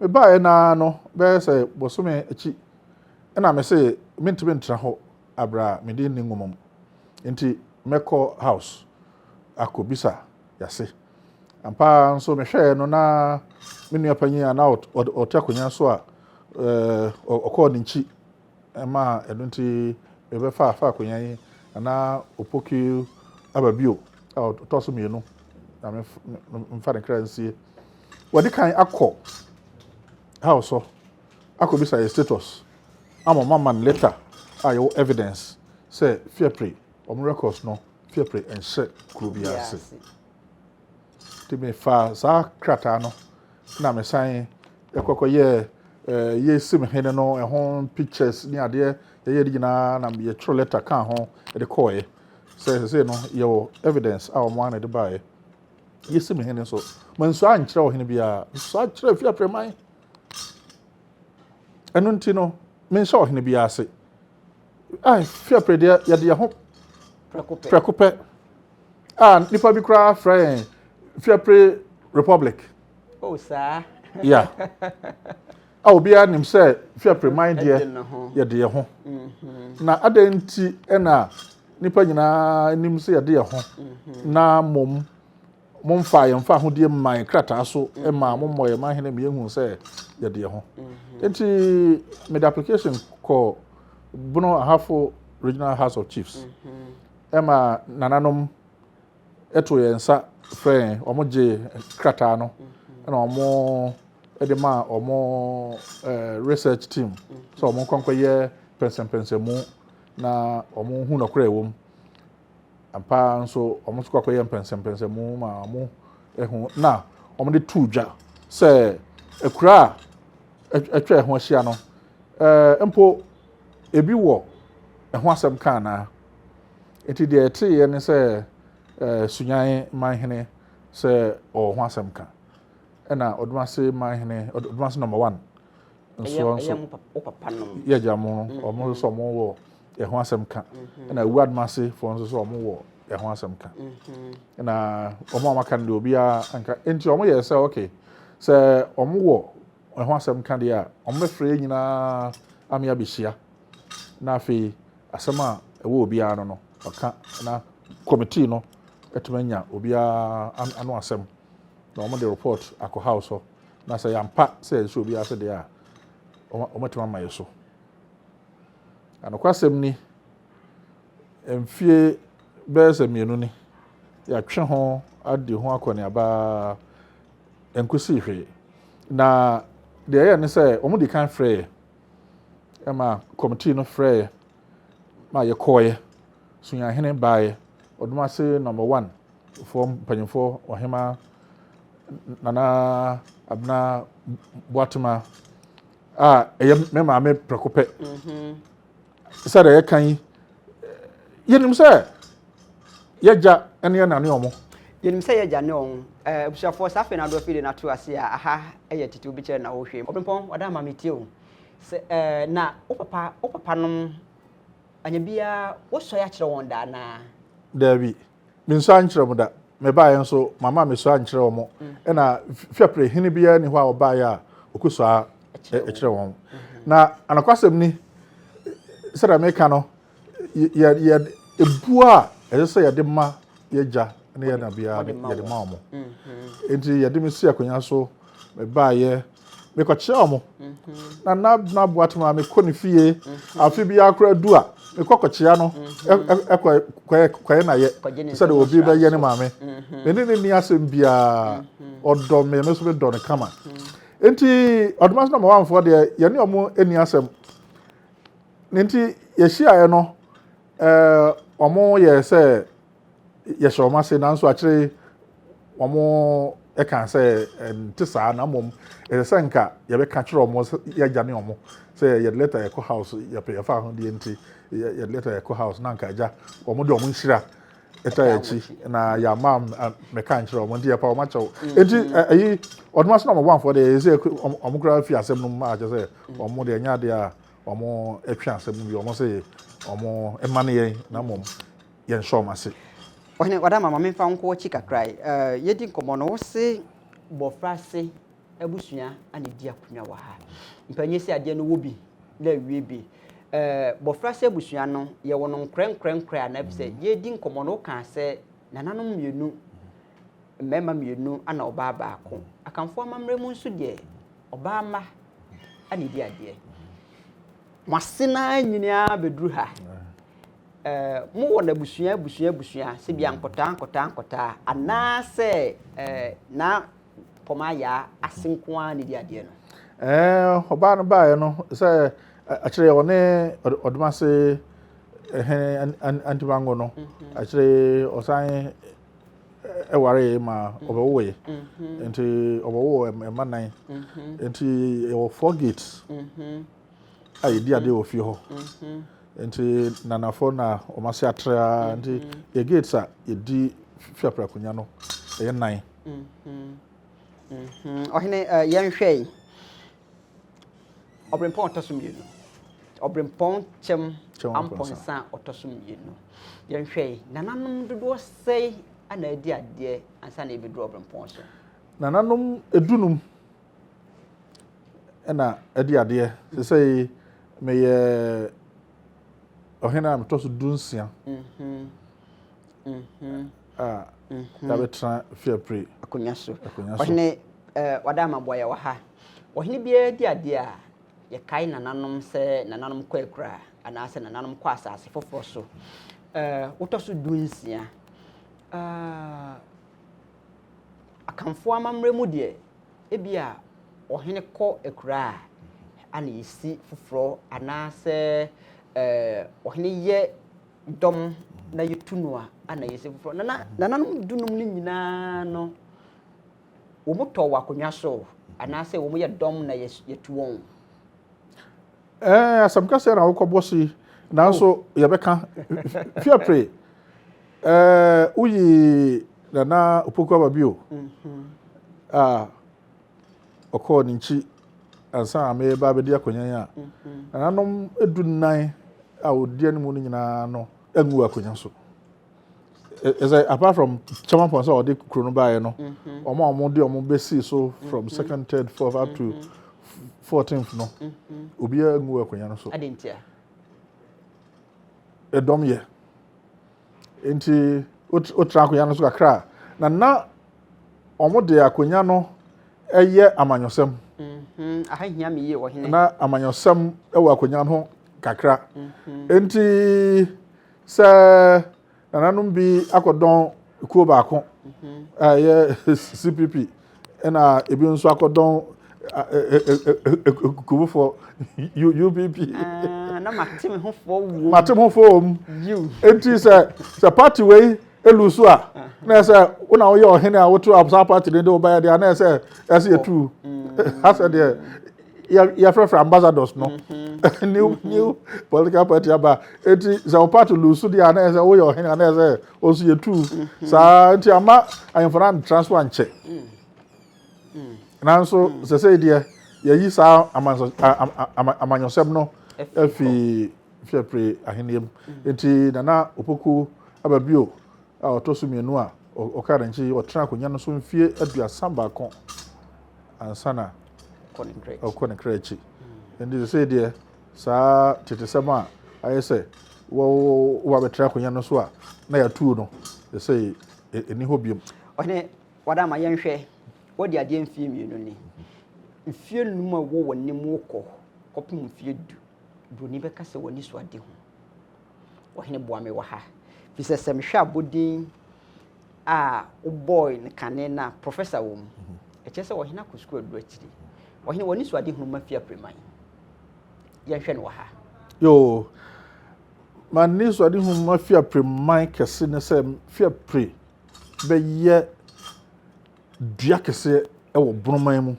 mebaeɛ naa no bɛyɛ sɛ bosome akyi ɛna me se mentumi ntra hɔ abere a mede nni nwoma mu. Nti mɛkɔ house akɔbisa yase. Ampa ara nso mehwɛɛ no na me nua panyin a na ɔte akonnwa so a ɔkɔɔ ne nkyi ma ɛno nti mebɛfa fa akonnwa yi na Opoku aba bio a ɔtɔ so mmienu na mfa ne kra nsie. Wɔde kan akɔ house hɔ akɔbisa yɛ status ama wɔn ama no letter a yɛwɔ evidence sɛ Fiapre wɔn records no Fiapre nhyɛ kuro biara ase. Nti mefaa saa krataa no na mesan kɔkɔyɛɛ yɛsim hene no ɛho pictures ne adeɛ yɛyɛ de nyinaa na yɛtwerɛ letter kaa ho de kɔɔeɛ sɛ sɛsei no yɛwɔ evidence a wɔn ana de baeɛ. Yɛsim hene nso mansua ankyerɛ ɔhene biara, mesua kyerɛ Fiapre man. Ɛno nti no menhyɛ ɔhene biara ase. Fiapre deɛ yɛde yɛn ho prɛko pɛ a nipa bi koraa frɛ yɛn Fiapre Republic. Oh, saa. Yeah. A obiara nim sɛ Fiapre man deɛ yɛde yɛn ho. Na adɛn nti na nipa nyinaa nim sɛ yɛde yɛn ho na mmom momfa yɛn fa ahodie mma yɛn krataa so ma mommɔ yɛn man hene ma yɛhu sɛ yɛde yɛn ho. Nti mede application kɔ Bono Ahafo Regional House of Chiefs ɛma nananom ɛto yɛn nsa frɛ yɛn, wɔn gye krataa no ɛna wɔn de maa wɔn research team sɛ wɔn nkɔ nkɔyɛ pɛnsɛmpɛnsɛmu na wɔn hu nɔkorɛ ɛwɔ mu. Ampa ara nso wɔn nso kɔ akɔyɛ mpɛnsɛmpɛnsɛmu ma wɔn ehu na wɔn de too dwa sɛ akura a atwa ɛho ahyia no ɛɛ mpo ebi wɔ ɛho asɛm ka anaa. Nti deɛ ɛteeɛ ne sɛ ɛɛ Sunyani manhene sɛ ɔwɔ ho asɛm ka. Ɛna Odumase manhene, Odumase number one nso nso yɛ agya mo no, wɔn nso wɔn wɔ ɛho asɛm ka. Ɛna Awu Adumase foɔ nso so wɔn wɔ ɛho asɛm ka. Ɛna wɔn a wɔaka no deɛ obiara nka. Nti wɔn yɛ sɛ okay, sɛ wɔn wɔ ɛho asɛm ka deɛ a, wɔn bɛfrɛ yɛn nyinaa ama yɛabɛhyia. Na afei asɛm a ɛwɔ obiara no no, ɔka na committee no atumi anya obiara ano asɛm. Na wɔn de report akɔ house hɔ. Na sɛ yɛampa sɛ yɛnhyɛ obiara ase deɛ a, wɔatumi ama yɛ so. Na nokwasɛm ni, mfie bɛyɛ sɛ mmienu ni, yɛatwe ho adi ho akɔneaba ara, ɛnkɔsii hwee. Na deɛ ɛyɛ ne sɛ, wɔn di kan frɛɛ ɛma kɔmitii no frɛɛ ma yɛkɔɔeɛ. Sunyahene baeɛ, Odumase number one foɔ mpanyinfoɔ, Ɔhema Nana Abena Boatema a ɛyɛ me maame prɛko pɛ. Sɛdeɛ yɛka yi, yɛnim sɛ yɛgya ne yɛn na ne ɔmo. Yɛnim sɛ yɛgya ne ɔmo. Abusuafoɔ, saa afei na adoɔ fide no ato ase a, aha yɛ tete obi kyerɛ na wohwɛ mu. Ɔbempɔn, wada ama metie o. Sɛ na wo papa, wo papa nom, anya biara, wosɔe akyerɛ wɔn da anaa? Daabi, mensɔe ankyerɛ wɔn da. Mebaeɛ nso, mama mesɔe ankyerɛ wɔn. Ɛna fiapre hene biara nni hɔ a ɔbaeɛ a ɔkɔsɔa kyerɛ wɔn. Na anokwasɛm ni, sɛdeɛ meka no, yɛ yɛ ebuo a ɛsɛ sɛ yɛde ma yɛgya ne yɛn na biara yɛde ma wɔn. Nti yɛde me si akonnwa so, mebaeɛ, mekɔkyea wɔn. Na na na Boatema mekɔ ne fie afe biara koraa du a, mekɔ kɔkyea no ɛkɔ kɔyɛ kɔyɛ na yɛ sɛdeɛ obi bɛyɛ ne maame. Me ne ne nni asɛm biara, ɔdɔ me, me nso medɔ no kama. Nti Ɔdoma so na Mawamfoɔ deɛ yɛne wɔn nni asɛm. Ne nti yɛhyiaeɛ no, ɛɛ wɔn yɛ sɛ yɛhyɛ wɔn ase, nanso akyire yi wɔn ɛka sɛ ɛnte saa, na mmom ɛsɛ sɛ nka yɛbɛka kyerɛ wɔn sɛ yɛagya ne wɔn sɛ yɛde lɛta yɛkɔ house, yɛpɛ yɛfa ahodeɛ nti yɛde lɛta yɛkɔ house, na nka agya wɔn de wɔn nhyira ɛta yɛn akyi na yɛama mɛka nkyerɛ wɔn, nti yɛpa wɔn akyɛw. Nti ɛyi ɔdoma so na wɔn bɔnfoɔ deɛ ɛsɛ wɔn koraa fi asɛm no mu a kyerɛ sɛ wɔn deɛ ɛnyɛ adeɛ a wɔn atwe asɛm no bi, wɔn sɛ wɔn mma ne yɛn na mmom yɛnhyɛ wɔn ase. Ɔhene Wadama, ma memfa wo nkɔ w'akyi kakra yi. Yɛdi nkɔmmɔ no, wose Bɔfrase abusua na ɛdi akonnwa wɔ ha. Mpanyin sɛ adeɛ no wɔ bi na awie bi. Bɔfrase abusua no, yɛwɔ no nkorɛnkorɛnkorɛ anaa? Efisɛ yɛredi nkɔmmɔ no, wokaa sɛ nananom mmienu, mmarima mmienu na ɔbaa baako. Akanfoɔ amammerɛ mu nso deɛ, ɔbaa mma na ɛdi adeɛ. Mo ase no ara nyini ara bɛduru ha. Mowɔ no abusua abusua abusua, sɛ bia nkɔtaa nkɔtaa nkɔtaa, anaasɛ na Pɔmaa Yaa ase nko ara na ɛdi adeɛ no? Ɔbaa no baeɛ no, sɛ akyire ɔne Ɔdomase hene Antimango no, akyire ɔsan ɛwaree ma ɔbɛwoeɛ. Nti ɔbɛwoo mma nan. Nti yɛwɔ 4 gates a yɛdi adeɛ wɔ fie hɔ. Nti nanafoɔ na wɔn ase atrɛ ara. Nti yɛ gates a yɛdi fiapre akonnwa no ɛyɛ 9. Ɔhene, yɛnhwɛ yi. Ɔbrempɔn ɔtɔ so mmienu. Ɔbrempɔn Kyɛm Ampɔnsa ɔtɔ so mmienu. Yɛnhwɛ yi, nananom dodoɔ sɛe na adi adeɛ ansa na yɛbɛduru ɔbrempɔn so? Nananom 15 na adi adeɛ. Sesei meyɛ ɔhene a metɔ so 16 a yɛabɛtena Fiapre akonnwa so. Ɔhene Wadama Boayɛ wɔ ha. Ɔhene biara di adeɛ a, yɛkae nananom sɛ nananom kɔ akuraa anaasɛ nananom kɔ asase foforɔ so. Wotɔ so 16. Akanfoɔ amammerɛ mu deɛ, ebia ɔhene kɔ akuraa a, ana yɛsi foforɔ anaasɛ ɔhene yɛ dɔm na yɛtu no a, ana yɛsi foforɔ. Nana, nananom dunum no nyinaa no, wɔn tɔ wɔ akonnwa so anaasɛ wɔn yɛ dɔm na yɛtu wɔn? Asɛm kɛseɛ na wokɔbɔ so yi, nanso oh. Yɛbɛka fiapre woyi Nana Opoku aba bio a ɔkɔɔ ne nkyi ansa a meba abɛdi akonnwa yi a, nananom 14 a wɔdi anim no nyinaa no angu akonnwa so. Ɛsɛ apart from Chairman Pɔn sɛ ɔde kuro no baeɛ no, wɔn a wɔde wɔn bɛsii so from second, third, fourth up to 14th no, obiara ngu akonnwa no so. Ɛdɔm yɛ nti wotra akonnwa no so kakra a, na wɔn de akonnwa no ɛyɛ amanyɔsɛm. Aha hia me yie, ɔhene. Na amanyɔsɛm wɔ akonnwa no ho kakra. Nti sɛ nananom bi akɔdɔn kuo baako a ɛyɛ CPP, ɛna ebi nso akɔdɔn kubofoɔ UPP. Na mate me ho foɔ wom. Mate me ho foɔ wom. Nti sɛ party wei elu so a, na ɛsɛ wo na woyɛ ɔhene a woto saa party no de wo bɛyɛ deɛ, na ɛsɛ yɛtu asɛ deɛ yɛfrɛfrɛ ambassadors no, new political party aba. Eti sɛ wo party lose deɛ a, na ɛsɛ woyɛ ɔhene a, na ɛsɛ ɔnso yɛtu saa. Nti ama ahemfo no antra so ankyɛ. Nanso sɛsɛ deɛ yɛyi saa amanyɔsɛm no afi Fiapre ahenni mu. Nti Nana Opoku aba bio a ɔtɔ so mmienu a ɔkaa ne nkyi, ɔtena akonnwa no so mfie 31 ansa na ɔkɔ ne kra akyi. Nti sɛsɛ deɛ saa tetesɛm a ayɛ sɛ wɔwɔ abɛtena akonnwa no so a na yɛatu no, sɛsɛ ɛni hɔ biom. Ɔhene wadama, yɛnhwɛ wɔde adeɛ mfie 2 ni, mfie 5 a ɛwɔ wɔ anim wokɔ kɔpem mfie 10, buroni bɛka sɛ w'ani so ade ho. Ɔhene, boa me wɔ ha, firi sɛ mehwɛ abɔdin a wobɔɔ no kane na professor wɔ mu, ɛkyerɛ sɛ ɔhene akɔ sukuu aduru akyiri. Ɔhene, w'ani so ade hunu ma Fiapre man, yɛnhwɛ no wɔ ha. Yoo, m'ani so ade hunu ma Fiapre man kɛse ne sɛ Fiapre bɛyɛ dua kɛseɛ wɔ Bonoman mu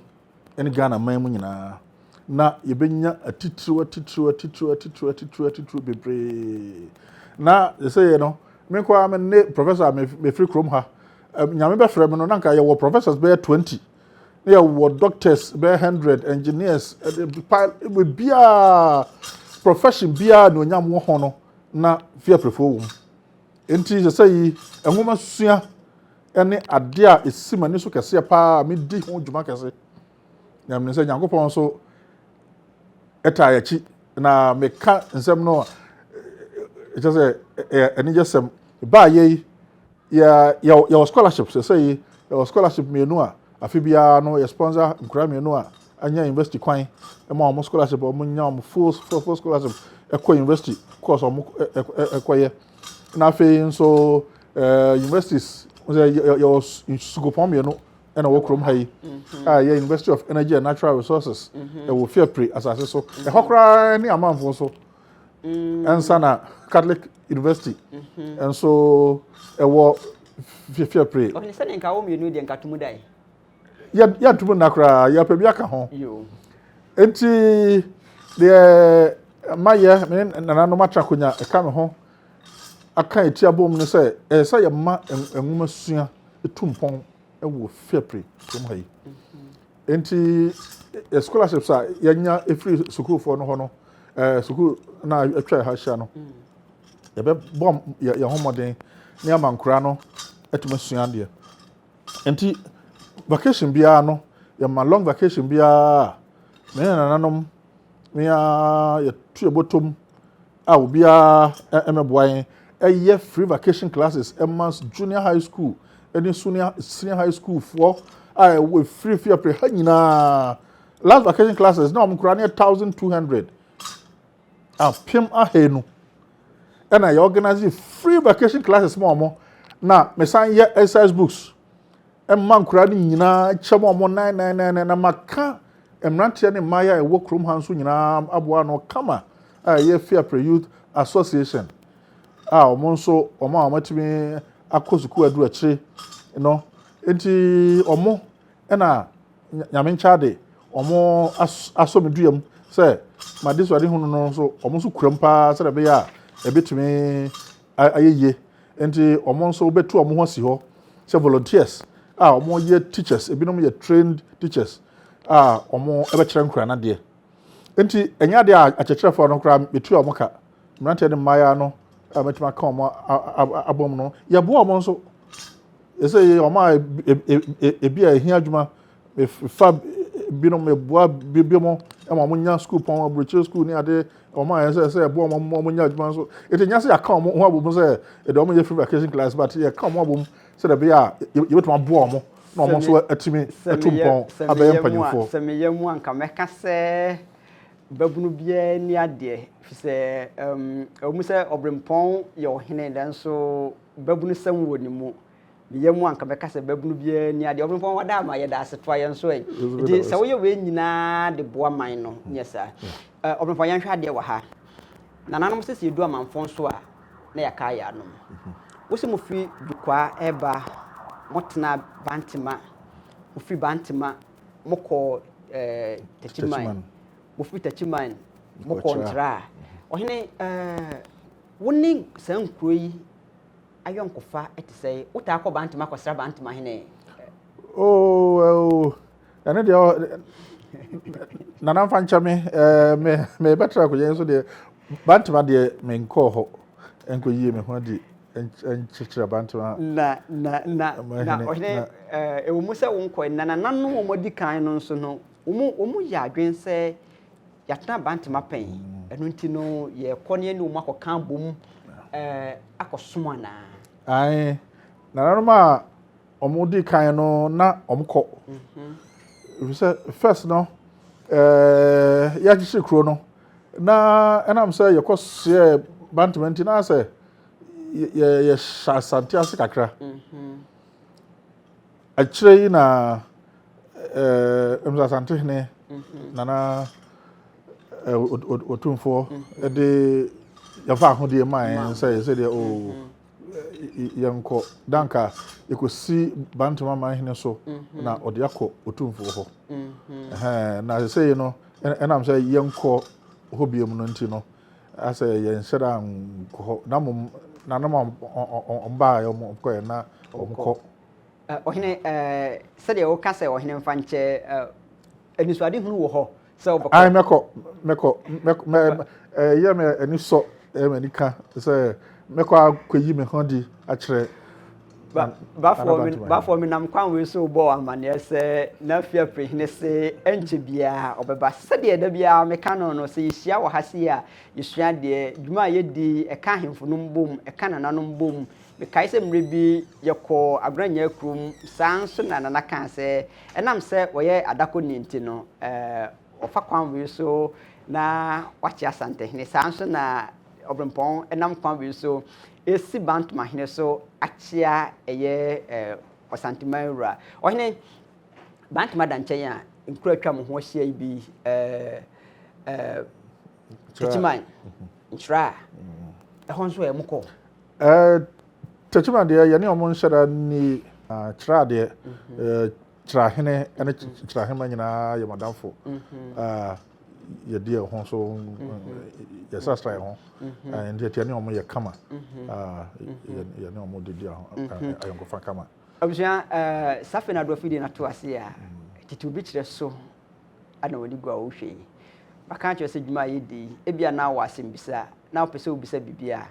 ne Ghana man mu nyinaa, na yɛbɛnya atitiriw atitiriw atitiriw atitiriw atitiriw atitiriw bebree. Na sɛ yɛ no, me nko ara me ne professor a mefiri kurom ha, Nyame bɛfrɛ me no, na nka yɛwɔ professors bɛyɛ 20, na yɛwɔ doctors bɛyɛ 100, engineers, biara, profession biara na onyam wɔ ho no na Fiaprefoɔ wɔ mu. Nti sɛ yi nwoma sua ne adeɛ a ɛsi m'ani so kɛseɛ paa a medi ho dwuma kɛse, na menim sɛ Nyankopɔn nso ɛtaa yɛakyi. Na meka nsɛm no a, ɛkyɛ sɛ ɛyɛ anigyesɛm. Baa yɛ yi, yɛwɔ scholarship. Sɛ yi yɛwɔ scholarship mmienu a afe biara no yɛ sponsor nkwadaa mmienu a anya university kwan ma wɔn scholarship, wɔn nya wɔn full scholarship ɛkɔ university course wɔn ɛkɔyɛ. Na afei nso universities sɛ yɛwɔ sukuupɔn mmienu ɛna wɔ kurom ha yi a yɛ University of Energy and Natural Resources ɛwɔ Fiapre asase so ɛhɔ koraa ne amanfo nso, ɛnsa na Catholic University nso ɛwɔ Fiapre. Ɔhene, sɛdeɛ nka wo mmienu deɛ nka tomu dae. Yɛntom nna koraa, yɛpɛ bi aka ho. Nti deɛ mayɛ, me ne nananom atra akonnwa ɛka me ho aka eti abom no sɛ ɛyɛ sɛ yɛma nwoma sua etu mpɔn wɔ Fiapre kurom ha yi. Nti scholarships a yɛnya efiri sukuufoɔ no hɔ no, sukuu na atwa ha ahyia no, yɛbɛbɔ yɛn ho mmɔden ne ama nkora no atumi asua adeɛ. Nti vacation biara no, yɛma long vacation biara, me ne nananom me a yɛtu yɛ bɔtɔm a obiara mmɛboa yɛn, ɛyɛ free vacation classes ɛma junior high school ɛne senior high school foɔ a ɛwɔ efiri Fiapre ha nyinaa. Last vacation classes na wɔn koraa ne yɛ 1200, 1200, ɛna yɛ organize free vacation classes ma wɔn. Na mesan yɛ exercise books ɛma nkwadaa no nyinaa kyɛ mu wɔn nine nine nine nine, na maka. Mmeranteɛ ne mmayewa a ɛwɔ kurom ha nso nyinaa aboa ano kama a ɛyɛ Fiapre Youth Association a wɔn nso wɔn a wɔatumi akɔ sukuu aduru akyire no nti wɔn na Nyame nkyɛade wɔn asɔ me dua mu sɛ m'adesuadehunu no nso wɔn nso kura mu paa sɛdeɛ ɛbɛyɛ a ɛbɛtumi ayɛ yie. Nti wɔn nso bɛtu wɔn ho asi hɔ sɛ volunteers a wɔyɛ teachers, ebinom yɛ trained teachers a wɔbɛkyerɛ nkwadaa no adeɛ. Nti ɛnyɛ adeɛ a akyerɛkyerɛfoɔ no koraa metua wɔn ka. Mmeranteɛ ne mmaayewa no a mɛtumi aka wɔn abom no, yɛboa wɔn nso. Ɛsɛ wɔn a ebi a ɛhia adwuma, mefa binom meboa binom ma wɔn nya sukuu pɔn, aburokyire sukuu ne ade, wɔn a ɛsɛ sɛ ɛboa wɔn ma wɔn nya adwuma nso. Eti nyɛ sɛ yɛaka wɔn ho abom sɛ yɛde wɔn yɛ free vacation class, but yɛka wɔn abom sɛdeɛ ɛbɛyɛ a yɛbɛtumi aboa wɔn na wɔn nso atumi atu mpɔn abɛyɛ mpanyinfoɔ. Sɛ meyɛ mu a nka mɛka sɛ babunu biara ni adeɛ, fi sɛ ɛwɔ mu sɛ ɔbrempɔn yɛ ɔhene nanso babunusɛm wɔ ne mu. Me yam a nka mɛka sɛ babunu biara ni adeɛ. Ɔbrempɔn wada ama yɛda ase toa yɛn so ɛ. Nti sɛ woyɛ wei nyinaa de boa man no nyɛ saa. Ɔbrempɔn yɛnhwɛ adeɛ wɔ ha. Nananom sɛ sɛ yɛdu amanfoɔ nso a na yɛaka ayɛ anom. Wo sɛ mofiri Dukwaa ɛreba motena Bantema, mofiri Bantema mokɔ Techiman, mofiri Techiman mokɔ Ntra. Ɔhene wo ne saa nkuro yi ayɔnkofa te sɛ wotaa kɔ Bantama kɔsra Bantama hene? Oh, oh, ɛno deɛ nana mfa nkyɛ me eh, me mebɛtra akonnwa yi so deɛ Bantama deɛ menkɔɔ hɔ nkɔyie me ho adi nkyerɛkyerɛ Bantama. Na na na na ɔhene ɛwɔ mu sɛ wonkɔɛ na nananom wɔn adi kan no nso no wɔn wɔn yɛ adwene sɛ Yɛatena Bantama pɛn, ɛno nti no yɛrekɔ ne yɛne wɔn akɔka abom akɔsom anaa? Ae, nananom a wɔdi kan no na wɔkɔ. Ɛfiri sɛ first no, yɛakyekyere kuro no, na ɛnam sɛ yɛkɔ soɛ Bantama nti na sɛ yɛhyɛ Asante ase kakra. Akyire yi na ɛɛ Asantehene Nana Otumfoɔ de yɛfa ahodeɛ maa yɛn sɛ yɛsɛ deɛ o yɛnkɔ danka yɛkɔsi Bantama manhene so na ɔde akɔ Otumfoɔ hɔ. Na sɛ yi no ɛnam sɛ yɛnkɔ hɔ biom no nti no asɛ yɛnhyɛ da nkɔ hɔ na mmom nanom a wɔbaeɛ wɔkɔɛ na wɔkɔ. Ɔhene, sɛdeɛ woka sɛ ɔhene mfa nkyɛ, anisoadehunu wɔ hɔ sɛ wobɛkɔ? Ae, mɛkɔ, mɛkɔ, mɛ, ɛyɛ me ani sɔ, ɛyɛ me ani ka sɛ mɛkɔ akɔyi me ho adi akyerɛ Bafoɔ, menam kwan wei so rebɔ wo amanneɛ sɛ n'Afiapre-hene se ɛnkyɛ biara ɔbɛba. Sɛdeɛ da biara meka no no, sɛ yɛhyia wɔ ha sei a, yɛsua adeɛ. Dwuma a yɛdi, ɛka ahemfo nom bom, ɛka nananom bom. Mekae sɛ mmerɛ bi yɛkɔɔ Agorɔ-Anyaa kurom, saa ara nso na Nana kaa sɛ ɛnam sɛ ɔyɛ adakɔni nti no, ɔfa kwan wei so na wakyea Asantehene. Saa ara nso na Ɔberempɔn nam kwan wei so resi Bantomahene so akyea ɛyɛ Ɔsanteman wura. Ɔhene, Bantoma da nkyɛn a, nkuro a atwa mo ho ahyia yi bi, Techiman, Nkyira, ɛhɔ nso ɛ, mokɔ? Techiman deɛ, yɛne wɔn nhyɛ da nni. Kyira deɛ, Kyerahene ne Kyerahema nyinaa yɛ m'adamfo a yɛdi yɛn ho so, yɛsrasra yɛn ho. Nti yɛne wɔn yɛ kama. Yɛne wɔn didi ayɔnkofa kama. Abusua, Safi na Adwoa Fidie no ato ase a, tete obi kyerɛ so na wɔde gu a wohwɛ yi. Maka akyerɛ sɛ dwuma a yɛdi yi, ebia na wowɔ asɛmbisa na wopɛ sɛ wobisa biribi a,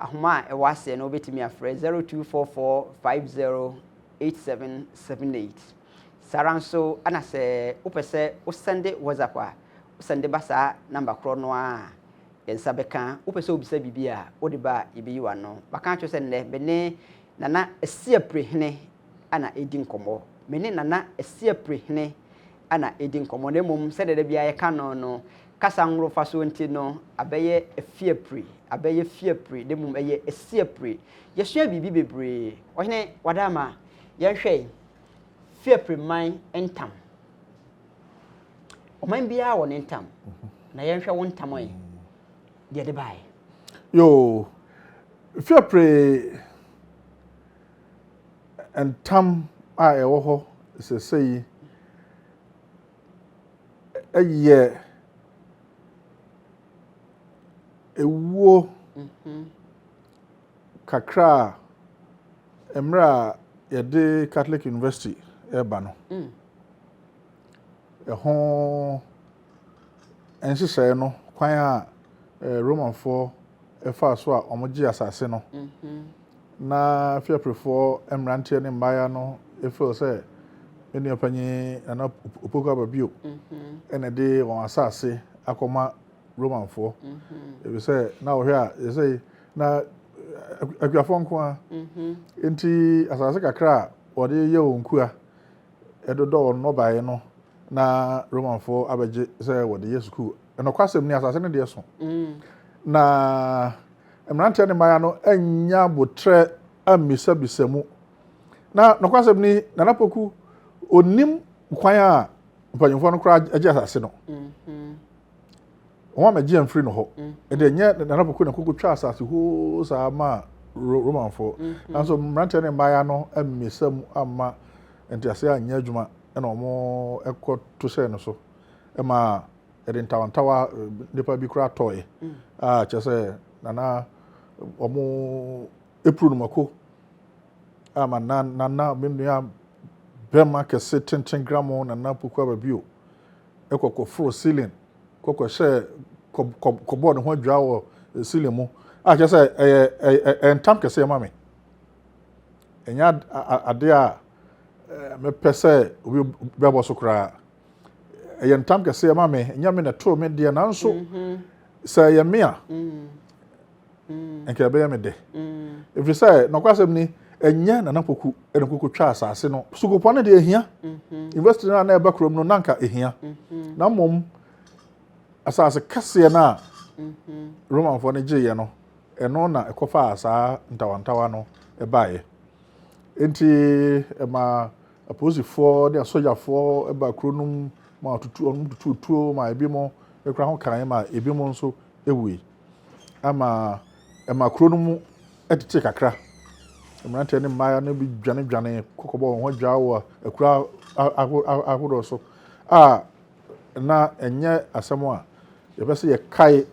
ahoma a ɛwɔ aseɛ no wobɛtumi afrɛ 024450 8778. Saa ara nso na sɛ wopɛ sɛ wo sɛnde WhatsApp a, wo sɛnde ba saa number korɔ no ara a, yɛn nsa bɛka. Wopɛ sɛ wobisa biribi a, wode ba a, yɛbɛyi w'ano. Maka akyerɛ wo sɛ nnɛ me ne Nana Asiapirehene na ɛredi nkɔmmɔ. Me ne Nana Asiapirehene na ɛredi nkɔmmɔ, na mmom sɛdeɛ da biara yɛka no no, kasa nworofasoɔ nti no, abɛyɛ Afiapire, abɛyɛ Fiapire, na mmom ɛyɛ Asiapire. Yɛasua biribi bebree. Ɔhene Wadaama, yɛnhwɛ Fiapre man ntam. Ɔman biara wɔ ne ntam. Na yɛnhwɛ wo ntam ɛ, deɛ ɛde baeɛ. Yoo, Fiapre ntam a ɛwɔ hɔ sɛsɛyi yɛ ewuo kakra a mmerɛ a yɛde Catholic University reba no, ɛho nhyehyɛeɛ no, kwan a Romanfoɔ faa so a wɔgyee asase no, na Fiaprefoɔ mmeranteɛ ne mmaayewa no feel sɛ me nua panyin Nana Opoku aba bio ɛna ɛde wɔn asase akɔma Romanfoɔ. Efisɛ na wɔhwɛ a yɛsɛ na akuafoɔ nko ara. Nti asase kakra a wɔde yɛ wɔn kua dodɔ wɔn nnɔbaeɛ no na Romanfoɔ abɛgye sɛ wɔde yɛ sukuu. Nokwasɛm ni, asase no deɛ so. Na mmeranteɛ ne mmayewa no annya abotrɛ ammisabisa mu. Na nokwasɛm ni, Nana Poku, ɔnnim kwan a mpanyimfoɔ no koraa gye asase no. Wɔn amɛgye amfiri no hɔ. Ɛnti ɛnyɛ Nana Poku na koko twa asase hoo saa maa Romanfoɔ. Nanso mmeranteɛ ne mmayewa no ammisa mu amma nteaseɛ anyɛ adwuma ɛna wɔn kɔto hyɛɛ no so ma ɛde ntawantawa nnipa bi koraa tɔɔe a kyerɛ sɛ nana wɔn epuru no mako ama na nana me nua bɛrima kɛse tenten gramo Nana Poku aba bio ɛkɔ kɔforo ceiling kɔkɔ hyɛ kɔbɔɔ ne ho adwaa wɔ ceiling mu a kyerɛ sɛ ɛyɛ ɛyɛ ntam kɛse ɛma me ɛnyɛ ade a mepɛ sɛ obi bɛbɔ so koraa ɛyɛ ntam kɛse ɛma me ɛnyɛ me na ɛtoo me deɛ nanso sɛ ɛyɛ me a nka ɛbɛyɛ me dɛ ɛfiri sɛ nɔkwasɛm ni ɛnyɛ Nana Poku ɛna koko twa asase no sukuupɔn no deɛ ɛhia university no a na ɛba kurom no na nka ɛhia na mmom asase kɛseɛ no a Romanfoɔ no gyeeɛ no ɛno na ɛkɔfaa saa ntawantawa no ɛbaeɛ nti ɛma apolisifoɔ ne asogyafoɔ ba kuro no mu ma wɔtutu wɔn tutu tuo ma ebi mo ekura ho kan ma ebi mo nso ewui ama ɛma kuro no mu tete kakra mmeranteɛ ne mmaa no bi dwane dwane kɔkɔbɔ wɔn ho adwaa wɔ akura ahodoɔ so a na ɛnyɛ asɛm a yɛpɛ sɛ yɛkae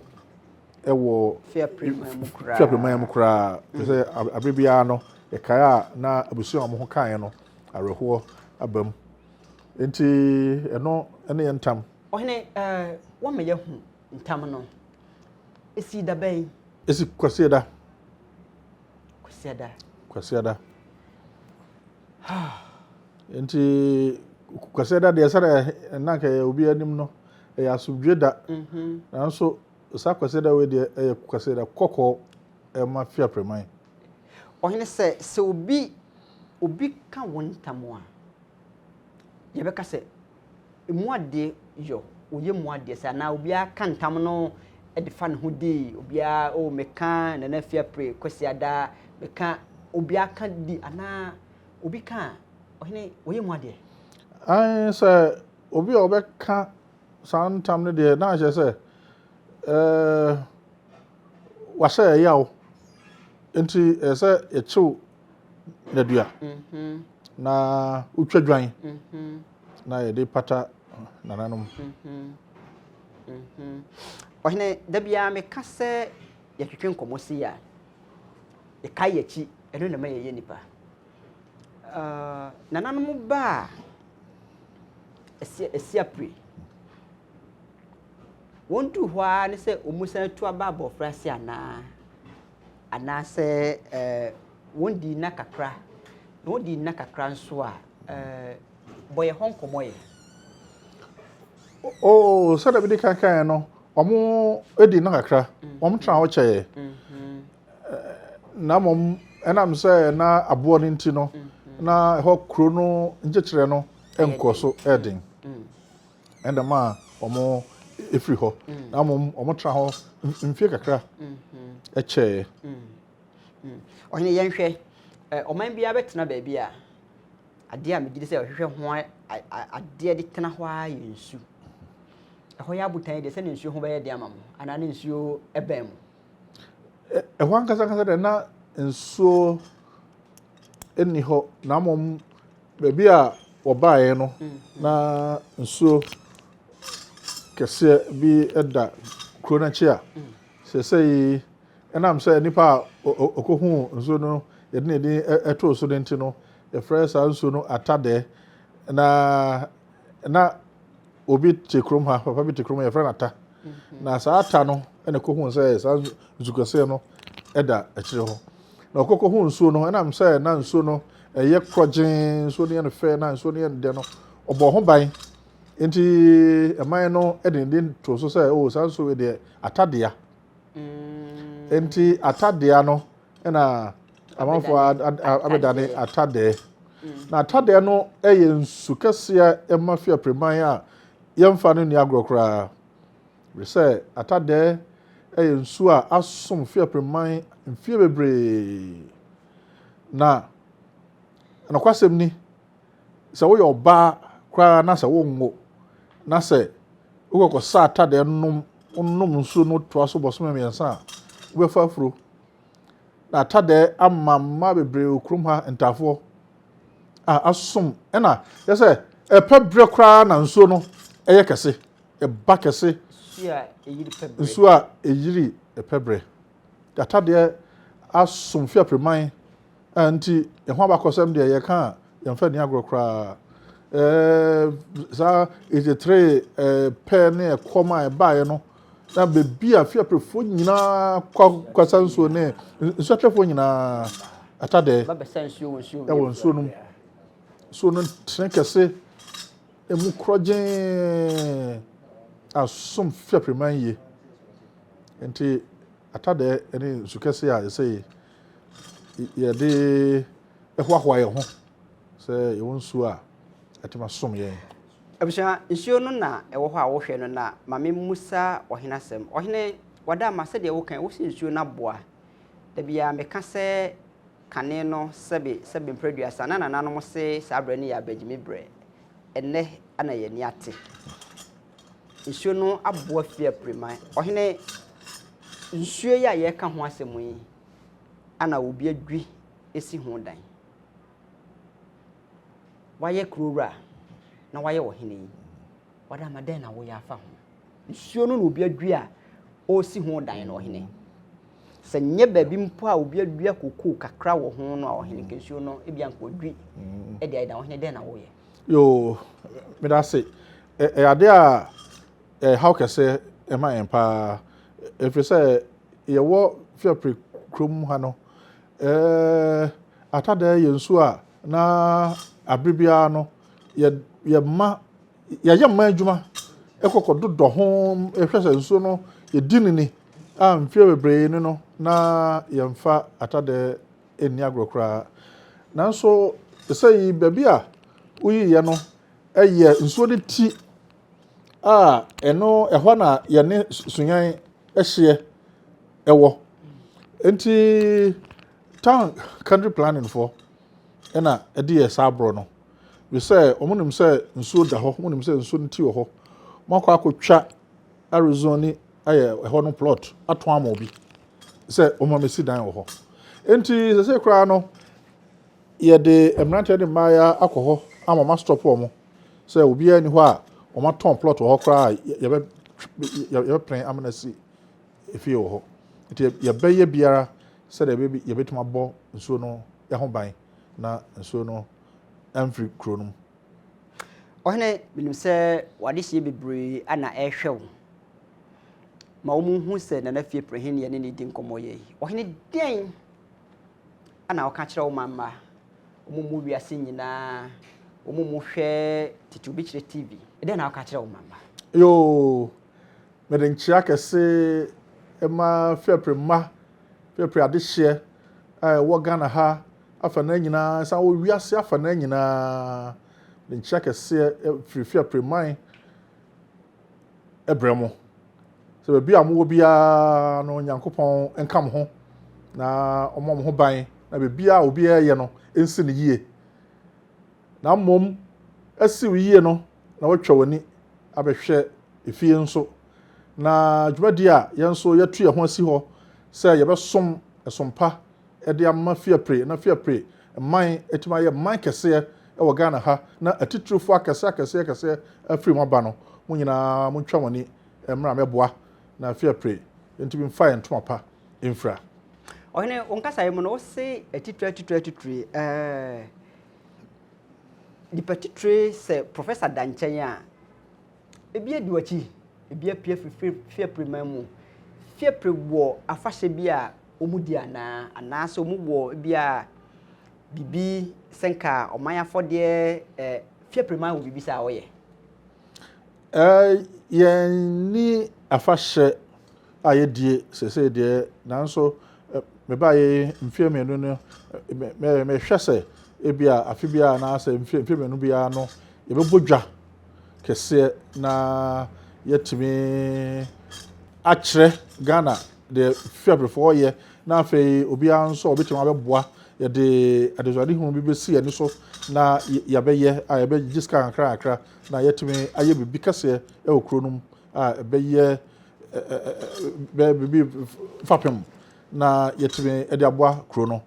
wɔ Fiapreman mu koraa. Sɛ abere biara no, yɛkae a na abusua a wɔn ho kaeɛ no, awerɛhoɔ aba mu. Nti ɛno ne yɛn ntam. Ɔhene, eh, woama yɛahu ntam no. Ɛsii da bɛn? Ɛsi Kwasiada. Kwasiada. Kwasiada. Nti Kwasiada deɛ sɛdeɛ na nka ɛyɛ obi anim no, ɛyɛ asomdwe da. Mhm. Nanso Saa Kwasiada wei deɛ ɛyɛ Kwasiada kɔkɔɔ ɛma Fiapreman. Ɔhene sɛ sɛ obi obi ka wo ntam a, yɛbɛka sɛ emu adeɛ yɔ, ɔyɛ mu adeɛ sɛ anaa obiara ka ntam no de fa ne ho di, obiara oh meka Nana Fiapre Kwasiada, meka obiara ka di anaa obi ka a, ɔhene ɔyɛ mu adeɛ? Aane sɛ obi a ɔbɛka saa ntam no deɛ na akyerɛ sɛ ɛɛ wahyɛ ɛyaw nti ɛsɛ sɛ yɛkyew nadua mhm. na wotwa dwan mhm. na yɛde pata nananom. Mhm. Ɔhene da biara meka sɛ yɛtwetwe nkɔmmɔ sei a yɛkae yɛakyi ɛno na ma yɛyɛ nipa. Uh, nananom ba a Asiapre. Wɔduu hɔ ara ne sɛ wɔsan tu aba abɔfra ase anaa? Anaasɛ ɛɛ wɔdii nna kakra, na wɔdii nna kakra nso a, ɛɛ bɔ yɛn hɔ nkɔmmɔ yɛ. Oh, sɛdeɛ mede kan kaeɛ no, wɔn di nna kakra, wɔn tena hɔ kyɛeɛ. Na mmom ɛnam sɛ na aboɔ no nti no, na ɛhɔ kuro no nkyekyerɛ no nkɔ so ɛden. Ɛna ma wɔn efiri hɔ. Na mmom wɔn tena hɔ mfie kakra ɛkyɛɛ. Ɔhene yɛnhwɛ, ɔman biara bɛtena baabi a adeɛ a megye di sɛ ɔhwehwɛ ho adeɛ de tena hɔ ara yɛ nsu. Ɛhɔ yɛ abotan deɛ, sɛne nsuo ho bɛyɛ den ama mo anaa ne nsuo bɛn mo? Ɛhɔ ankasa ankasa deɛ, na nsuo nni hɔ, na mmom baabi a wɔbaeɛ no, na nsuo kɛseɛ bi da kuro no akyi a seesei ɛnam sɛ nipa a ɔkɔhuu nsuo no yɛde ne din too so no nti no, yɛfrɛ saa nsuo no Atadɛɛ. Na obi te kurom ha, papa bi te kurom ha, yɛfrɛ no Ata. Na saa Ata no na ɛkɔhuu sɛ saa nsu kɛseɛ no da akyire hɔ. Na ɔkɔkɔhuu nsuo no, ɛnam sɛ na nsuo no ɛyɛ korɔgyee, nsuo no yɛ no fɛ, na nsuo no yɛ no dɛ no, ɔbɔɔ ho ban. Nti ɛman no de ne din too so sɛ, oh, saa nsuo wei deɛ, Ata dea. Nti Ata dea no na amanfoɔ abɛdane Atadɛɛ. Na Atadɛɛ no yɛ nsu kɛseɛ ɛma Fiapreman a yɛmfa no nni agorɔ koraa. Ɛfiri sɛ Atadɛɛ yɛ nsuo a asom Fiapreman mfeɛ bebree. Na nokwasɛm ni, sɛ woyɛ ɔbaa koraa na sɛ wonwo na sɛ wokɔkɔsa Atadɛɛ nom, wonom nsuo no toa so bɔsome 3 a, wobɛfa afuro. Na Atadɛɛ ama mmaa bebree wɔ kurom ha ntaafoɔ a asom, ɛna yɛ sɛ ɛpɛ berɛ koraa na nsuo no ɛyɛ kɛse, ɛba kɛse. Nsuo a ɛyiri ɛpɛ berɛ. Atadɛɛ asom Fiapreman a nti ɛho abakɔsɛm deɛ yɛka a yɛmfa nni agorɔ koraa. Saa 83 pɛ ne ɛkɔm a ɛbaeɛ no, na baabi a Fiaprefoɔ nyinaa kɔ kɔsa nsuo ne nsuatwafoɔ nyinaa Atadɛɛ ɛwɔ nsuo no mu. Nsuo no tene kɛse, emu korɔgyee asom Fiapreman yie. Nti Atadɛɛ ne nsu kɛse a ɛsɛ yɛde hoahoa yɛn ho sɛ yɛwɔ nsuo a ɛtumi asom yɛn. Abusua, nsuo no na ɛwɔ hɔ a wohwɛ no, na ma memmusa ɔhene asɛm. Ɔhene, wada ama sɛdeɛ woka yi, wose nsuo no aboa. Da biara meka sɛ kane no sɛbe sɛbe mprɛ 30 na nananom se saa berɛ no yɛ abagyimi berɛ. Ɛnnɛ na yɛn ani ate. Nsuo no aboa fie apiriman. Ɔhene, nsuo yi a yɛreka ho asɛm yi, ana obi adwi si ho dan? Wayɛ kuro wura na wayɛ ɔhene yi, wada ama dɛn na woyɛ afa ho? Nsuo no na obi adwi a ɔresi ho dan no, ɔhene. Sɛ nyɛ baabi mpo a obi adua kokoo kakra wɔ ho no a, ɔhene, nka nsuo no ebi anka ɔdwi de ayɛ dan. Ɔhene, dɛn na woyɛ? Yoo, meda ase. Ɛyɛ adeɛ a ɛhaw kɛse ɛma yɛn paa. Ɛfiri sɛ yɛwɔ Fiapre kurom ha no, Atadɛɛ yɛ nsuo a na abere biara no yɛma yɛyɛ mma adwuma ɛkɔkɔ dodɔ ho, yɛhwɛ sɛ nsuo no yɛdi no ni a mfeɛ bebree ni no na yɛmfa Atadɛɛ nni agorɔ koraa. Nanso sɛ yi baabi a woyiiɛ no yɛ nsuo no ti a ɛno ɛhɔ na yɛne Sunyani hyeɛ ɛwɔ. Nti town country planning foɔ ɛna ɛde yɛ saa aborɔ no. Bi sɛ wɔn nim sɛ nsuo da hɔ, wɔn nim sɛ nsuo no ti wɔ hɔ. Wɔn akɔ akɔtwa Arizona ayɛ ɛhɔ no plot atɔn ama obi sɛ wɔn amesi dan wɔ hɔ. Nti sɛsɛ koraa no yɛde mmeranteɛ ne mmaayɛ akɔ hɔ ama wɔn astop wɔn sɛ obiara ni hɔ a wɔn atɔn plot wɔ hɔ koraa a yɛbɛ yɛbɛpene ama no asi efie wɔ hɔ. Nti yɛbɛyɛ biara sɛdeɛ yɛbɛtumi abɔ nsuo no ho ban na nsuo no amfiri kuro no mu. Ɔhene, menim sɛ w'adehyeɛ bebree na ɛrehwɛ wo. Ma wɔn hu sɛ Nana Fie Prehene yɛne ne di nkɔmmɔ yɛ yi. Ɔhene, dɛn na woka kyerɛ wo man mma? Wɔn mu wiase nyinaa, wɔn mu hwɛ Tete Obi Kyerɛ TV. Dɛn na woka kyerɛ wo man mma? Yoo, mede nkyea kɛse ma Fiapre mma, Fiapre adehyeɛ a ɛwɔ Ghana ha afanan nyinaa, san wɔ wiase afanan nyinaa. Mede nkyea kɛseɛ firi Fiapre man brɛ mo. Sɛ baabi a mowɔ biara no, Nyankopɔn nka mo ho na ɔmmɔ mo ho ban na biribiara a obiara yɛ no nsi no yie. Na mmom asi wo yie no na woatwa w'ani abɛhwɛ. Efie nso. Na dwumadi a yɛn nso yɛatu yɛn ho asi hɔ sɛ yɛbɛsom ɛsom pa de ama Fiapre na Fiapre man atumi ayɛ man kɛseɛ wɔ Ghana ha na atitirifoɔ akɛseɛ akɛseɛ akɛseɛ afiri mu aba no, mo nyinaa montwa mo ani mmra mmɛboa na Fiapre ntumi mfa yɛn ntoma pa mfira. Ɔhene, wo nkasaeɛ mu no, wose atitire atitire atitire, ɛɛ, nipa titire sɛ Professor da nkyɛn a, Ebi adi w'akyi, ebi apue afiri Fiapre man mu. Fiapre wɔ afahyɛ bi a wɔdi anaa? Anaasɛ wɔwɔ ebi a biribi sɛ nka ɔman afɔdeɛ ɛ Fiapre man wɔ biribi saa a wɔyɛ? Yɛnni afahyɛ a yɛdie seesei deɛ, nanso mebaeɛ yi mfeɛ mmienu no, mehwɛ sɛ ebi a afe biara anaasɛ mfeɛ mmienu biara no yɛbɛbɔ dwa kɛseɛ na yɛatumi akyerɛ Ghana deɛ Fiaprefoɔ yɛ na afei obiara nso a ɔbɛtumi abɛboa yɛde adesuadehunu bi bɛsi yɛn ani so na yɛabɛyɛ a yɛbɛgye sika kakra kakra na yɛatumi ayɛ biribi kɛseɛ wɔ kuro no mu a ɛbɛyɛ bɛyɛ biribi fapem na yɛatumi de aboa kuro no.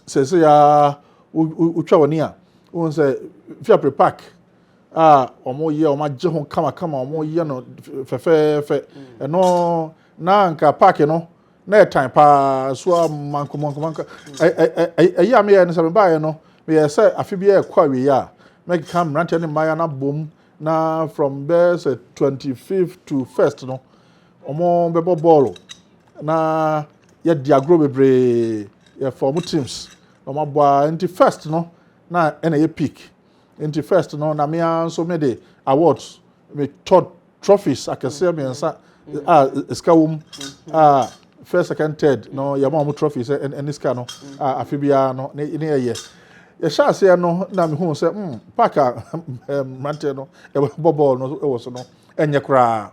Seesei ara wotwa w'ani a wohu sɛ Fiapre Park a wɔyɛ wɔn agye ho kamakama wɔyɛ no fɛfɛɛfɛ ɛno na nka park no na ɛtan paa so a mankomankomanka ɛyi a meyɛ no sɛ mebaeɛ no meyɛ sɛ afe bi ɛkɔ awieɛ a mɛkeka mmeranteɛ ne mmayewa no abom na from bɛyɛ sɛ 25th to 1st no wɔn bɛbɔ bɔɔlo na yɛdi agorɔ bebree yɛfa wɔn teams na wɔn abɔ a nti first no na ɛna yɛ peak Nti first no na me ara nso me de awards me tɔ trophies akɛseɛ mmiɛnsa a sika wɔ mu a first second third no yɛma wɔn trophies ɛne sika no a afe biara no ne ne yɛyɛ yɛhyɛ aseɛ no na mehu sɛ mm park a mmeranteɛ no ɛbɔ bɔɔl no wɔ so no ɛnyɛ koraa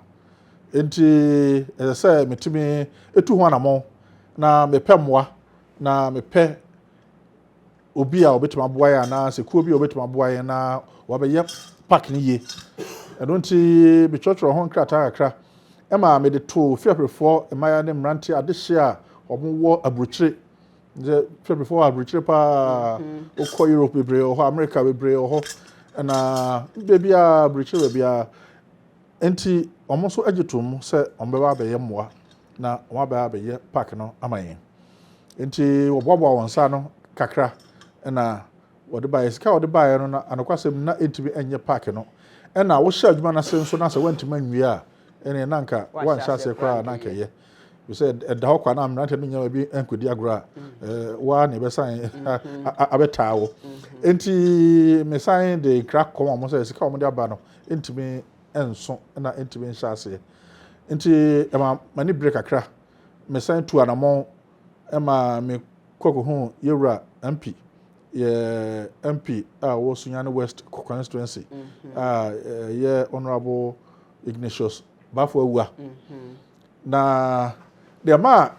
nti ɛsɛ sɛ metumi etu ho anamɔn na mepɛ mmoa na mepɛ obi a ɔbɛtumi aboa yɛn anaasɛ kuo bi a ɔbɛtumi aboa yɛn na wabɛyɛ park no yie. Ɛno nti metwerɛtwerɛ ho nkrataa kakra ɛma mede too fiaprefoɔ mmayewa ne mmeranteɛ adehyeɛ a wɔwɔ aburokyire. Sɛ fiaprefoɔ wɔ aburokyire paa, wokɔ Europe bebree wɔ hɔ, America bebree wɔ hɔ, ɛna baabiara aburokyire baabiara. Nti wɔn nso gye too mu sɛ wɔbɛba abɛyɛ mmoa na wɔabɛ abɛyɛ park no ama yɛn. Nti wɔboaboa wɔn nsa ano kakra na wɔde baeɛ. Sika a wɔde baeɛ no na anokwasɛm na ɛntumi nyɛ park no. Ɛna wohyɛ adwuma no ase nso na sɛ woantumi anwie a, ɛneɛ na anka woanhyɛ aseɛ koraa na anka ɛyɛ. Sɛ ɛda hɔ kwa na mmeranteɛ no nya baabi nkɔdi agorɔ a, mm. woa na ɛbɛsan mm-hmm. abɛtaa wo. Mm-hmm. Nti mesan de nkra kɔma wɔn sɛ sika a wɔde aba no ntumi nso na ntumi nhyɛ aseɛ. Nti ɛma m'ani bere kakra. Mesan tu anamɔn ma me kɔ kɔhuu yɛwura MP, yɛ MP a ɔwɔ Sunyani West constituency a ɛyɛ Honourable Ignatius Baffour Awuah. Na deɛ ma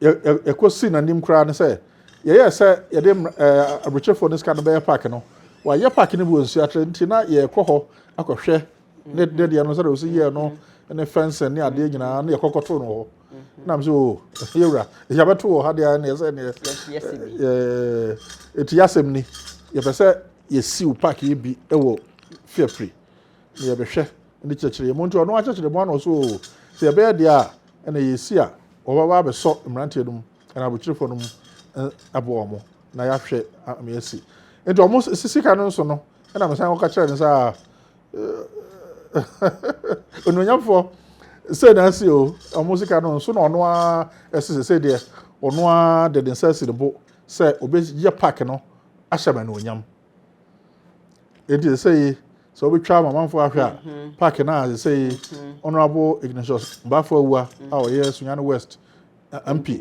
yɛkɔsi n'anim koraa ne sɛ yɛyɛɛ sɛ yɛde aburokyerefoɔ no sika no bɛyɛ park no, wɔayɛ park no bi wɔ Nsuatrɛ nti na yɛkɔ hɔ akɔhwɛ ne ne deɛ no sɛdeɛ ɔsi yɛɛ no ne fencing ne adeɛ nyinaa ne yɛkɔkɔtoo no wɔ hɔ na m sɛ o yɛwura yɛbɛto wɔ ha deɛ neɛ sɛ neɛ ɛti yɛasɛm ni yɛpɛ sɛ yɛsiw park yi bi wɔ fiapiri na yɛbɛhwɛ ne kyerɛkyerɛ yɛ mu nti ɔno akyerɛkyerɛ mu ano so o sɛ yɛbɛyɛ deɛ a ɛna yɛsi a wɔbɛba abɛsɔ mmeranteɛ no mu ɛna abotirifoɔ no mu aboa wɔn na yɛahwɛ ama yɛasi nti wɔn sika no nso no ɛna mesan kɔka kyerɛ no sɛ a Onuonyamfoɔ, sei na asi o, ɔmo sika no nso na ɔno ara ɛsi sɛ sei deɛ ɔno ara de ne nsa asi ne bo sɛ ɔbɛyɛ park no ahyɛ me anuonyam. Enti sɛ yi sɛ wobɛtwa ama amanfoɔ ahwɛ a mhm. park no a sɛ yi mhm. Honorable Ignatius Bafo Awua a ɔyɛ Sunyani West MP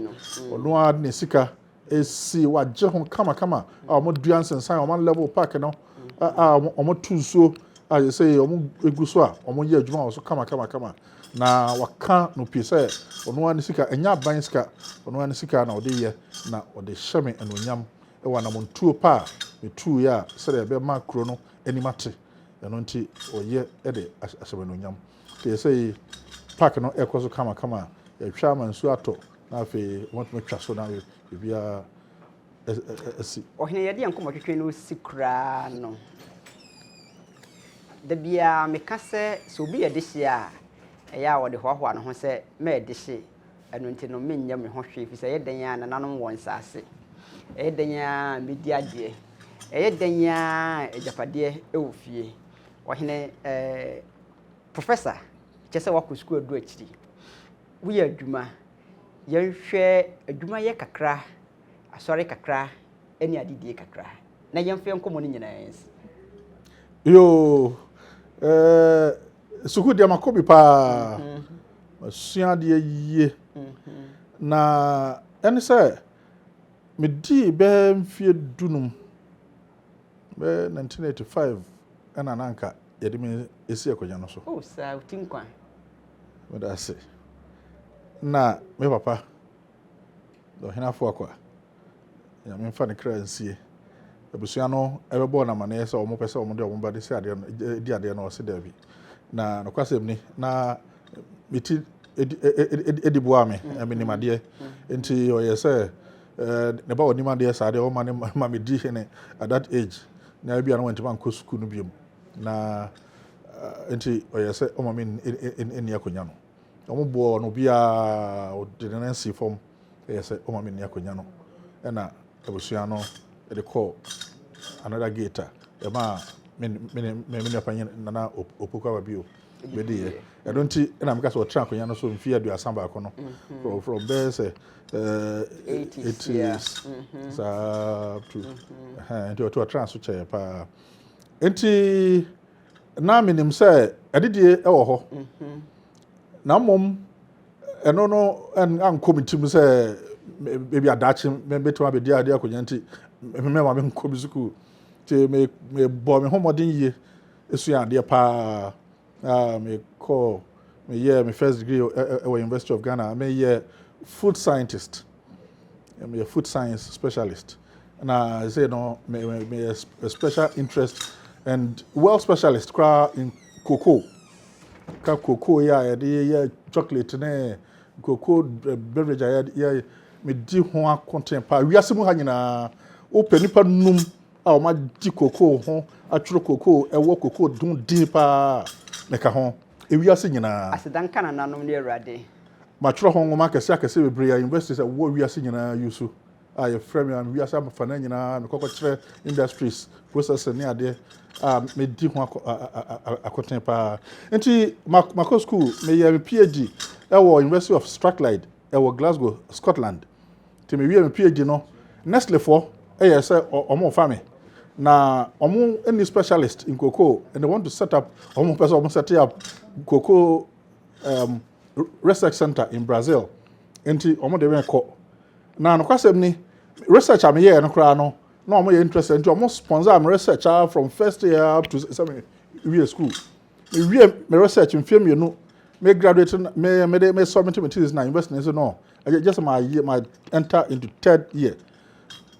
ɔno ara de ne sika esi wagye ho kamakama a wɔdua nsensan wɔn level park no a wɔto nsuo a sɛ wɔn egu so a wɔyɛ adwuma wɔ so kamakamakama na waka no pii sɛ ɔno ara ne sika ɛnyɛ aban sika ɔno ara ne sika na ɔde yɛ na ɔde hyɛ me anuonyam wɔ anamontuo pa a metuiɛ a sɛdeɛ ɛbɛma kuro no anim ate ɛno nti ɔyɛ de ahyɛ me anuonyam. Nti ɛsɛ yi park no ɛkɔ so kamakama, yɛtwa ama nsuo atɔ na afei wɔtumi atwa so na biribiara asi. Ɔhene, yɛde yɛn nkɔmmɔtwetwe no si koraa no, da biara meka sɛ sɛ obi yɛ dehye a, ɛyɛ a ɔde hoahoa ne ho sɛ mɛyɛ dehye, ɛno nti no menyɛ me ho hwee, ɛfiri sɛ ɛyɛ dɛn ara nananom wɔ nsase, ɛyɛ dɛn ara mɛdi adeɛ, ɛyɛ dɛn ara agyapadeɛ wɔ fie. Ɔhene, eh, professor, kyerɛ sɛ woakɔ sukuu aduru akyiri, woyɛ adwuma, yɛnhwɛ adwumayɛ kakra, asɔre kakra ne adedie kakra, na yɛmfa yɛn nkɔmmɔ no nyinaa nsi. Yoo, eh, sukuu deɛ makɔ bi paa. Masua adeɛ yie. Na ɛne sɛ medii bɛyɛ mfeɛ 15, bɛyɛ 1985 ɛna na anka yɛde me esi akonnwa no so. Oh, saa, wo ti nkwa. Meda ase. Na me papa, Ɔhene Afoakwa, Nyame mfa ne kra nsie. Abusua no ɛbɛbɔɔ no amaneɛ sɛ wɔn pɛ sɛ wɔn de wɔn ba de si adeɛ no, di adeɛ no, ɔse daabi. Na nokwasɛm ni, na me ti edi boaa me, menim adeɛ. Nti ɔyɛ sɛ ne ba ɔnim adeɛ saa deɛ ɔma ne ma me di hene at that age. Na ebia na wantumi ankɔ sukuu no biom. Na nti ɔyɛ sɛ ɔma me nni akonnwa no. Wɔn boɔ no obiara ɔde ne nan si fam ɛyɛ sɛ ɔma me nni akonnwa no. Ɛna abusua no de kɔɔ another gate a ɛmaa me me me nua panyin Nana Opoku aba bio bɛdiiɛ. Ɛno nti ɛna meka sɛ ɔtena akonnwa no so mfeɛ 31 no from bɛyɛ sɛ 80s saa to nti ɔtena so kyɛɛ paa. Nti na menim sɛ adidie wɔ hɔ. Na mmom ɛno no ankɔ me tirim sɛ ebi adaakye mɛtumi abɛdi adeɛ akonnwa nti mɛma menkɔ me sukuu. Nti mebɔɔ me ho mmɔden yie sua adeɛ paa. Mekɔɔ meyɛɛ me first degree wɔ University of Ghana. Meyɛ food scientist. Meyɛ food science specialist. Na sɛ no meyɛ special interest and well specialist koraa in cocoa. Ka cocoa yi a yɛde yɛ chocolate ne cocoa beverage a yɛ medi ho akoten paa. Wiase mu ha nyinaa wopɛ nipa num a wɔagye cocoa ho atwerɛ cocoa ɛwɔ cocoa ho din paa meka ho. Ewiase nyinaa. Aseda nka nananom ne Awurade. Matwerɛ ho nwoma akɛse akɛse bebree a universities a ɛwɔ wiase nyinaa use a yɛfrɛ me a wiase afanan nyinaa mekɔkɔkyerɛ industries processing ne adeɛ a medi ho akoten paa. Nti makɔ school, meyɛ me PhD ɛwɔ University of Strathclyde ɛwɔ Glasgow, Scotland. Nti mewie me PhD no, Nestlefoɔ ɛyɛ sɛ ɔmo fa me na ɔmo ni specialist in cocoa and they want to set up, ɔmo pɛ sɛ ɔmo set up cocoa research center in Brazil. Nti ɔmo de me kɔ. Na nokwasɛm ni, research a meyɛɛ no koraa no, na ɔmo yɛ interested nti ɔmo sponsor me research from first year up to sɛ me wie school. Me wie me research mfeɛ 2, me graduate, me me de me submit me thesis na university nso no, just my year, my enter into third year.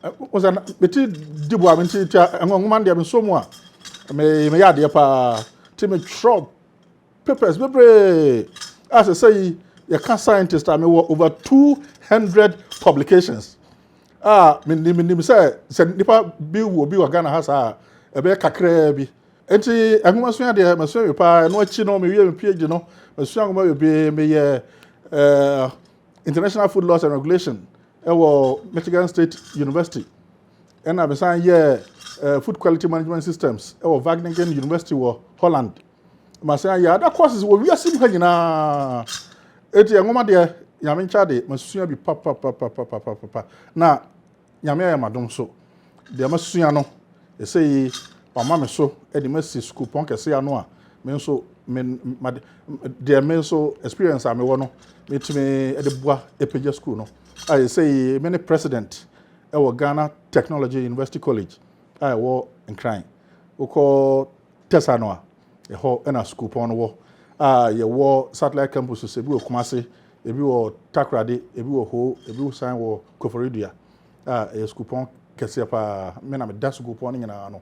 Wɔsɛ me ti di boa me nti ti nwoma deɛ me nso mu a me me yɛ adeɛ paa ti me twerɛ papers bebree a sɛ sɛ yi yɛka scientist a mewɔ over 200 publications a menim menim sɛ sɛ nipa bi wɔ bi wɔ Ghana ha saa a ɛbɛyɛ kakraa bi. Nti nwoma sua deɛ masua bi paa. Ɛno akyi no mewie me PhD no masua nwoma bebree. Meyɛ International Food Laws and Regulation ɛwɔ Michigan State University, ɛna mesan yɛ Food Quality Management Systems ɛwɔ Wageningen University wɔ Holland. Masan yɛ other courses wɔ wiase mu ha nyinaa. Eti nwoma deɛ Nyame nkyɛ de masua bi papapapapapapa na Nyame ayɛ m'adom so. Deɛ masua no ɛsɛ yi wama me so de masi sukuupɔn kɛse ano a me nso me ma deɛ me nso experience a mewɔ no metumi de boa apagya school no a ɛsɛ yi me ne president ɛwɔ Ghana Technology University College a ɛwɔ Nkran. Wokɔ Tesa no a ɛhɔ ɛna sukuupɔn no wɔ a yɛwɔ satellite campuses, ebi wɔ Kumase, ebi wɔ Takoradi, ebi wɔ Ho, ebi san wɔ Koforidua a ɛyɛ sukuupɔn kɛseɛ paa. Me na meda sukuupɔn no nyinaa no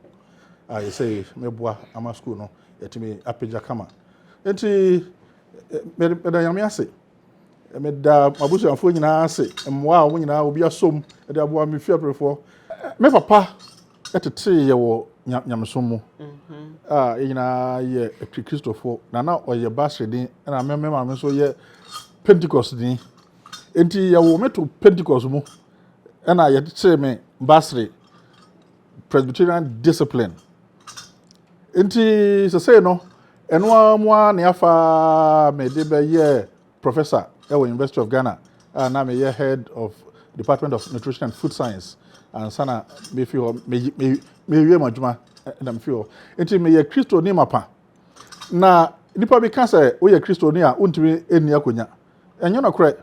a yɛsɛ meboa ama school no yɛtumi apagya kama. Nti Meda Nyame ase. Meda m'abusuafoɔ nyinaa ase, mmoa a wɔn nyinaa obi asom de aboa me fiaprefoɔ. Me papa tetee yɛ wɔ nyamesom mu a yɛn nyinaa yɛ Kristofoɔ, na na ɔyɛ Basreni, ɛna me me maame nso yɛ Pentecostni. Enti yɛwoo me to Pentecost mu, ɛna yɛtetee me Basre Presbyterian discipline. Enti sesei no, ɛno ara mu ara na yɛafa me de bɛyɛɛ professor wɔ University of Ghana a na meyɛ head of Department of Nutrition and Food Science ansa na mefi hɔ mewie m'adwuma na mefi hɔ. Nti meyɛ Kristoni mapa. Na nipa bi ka sɛ woyɛ Kristoni a wontumi nni akonnwa. Ɛnyɛ nokorɛ.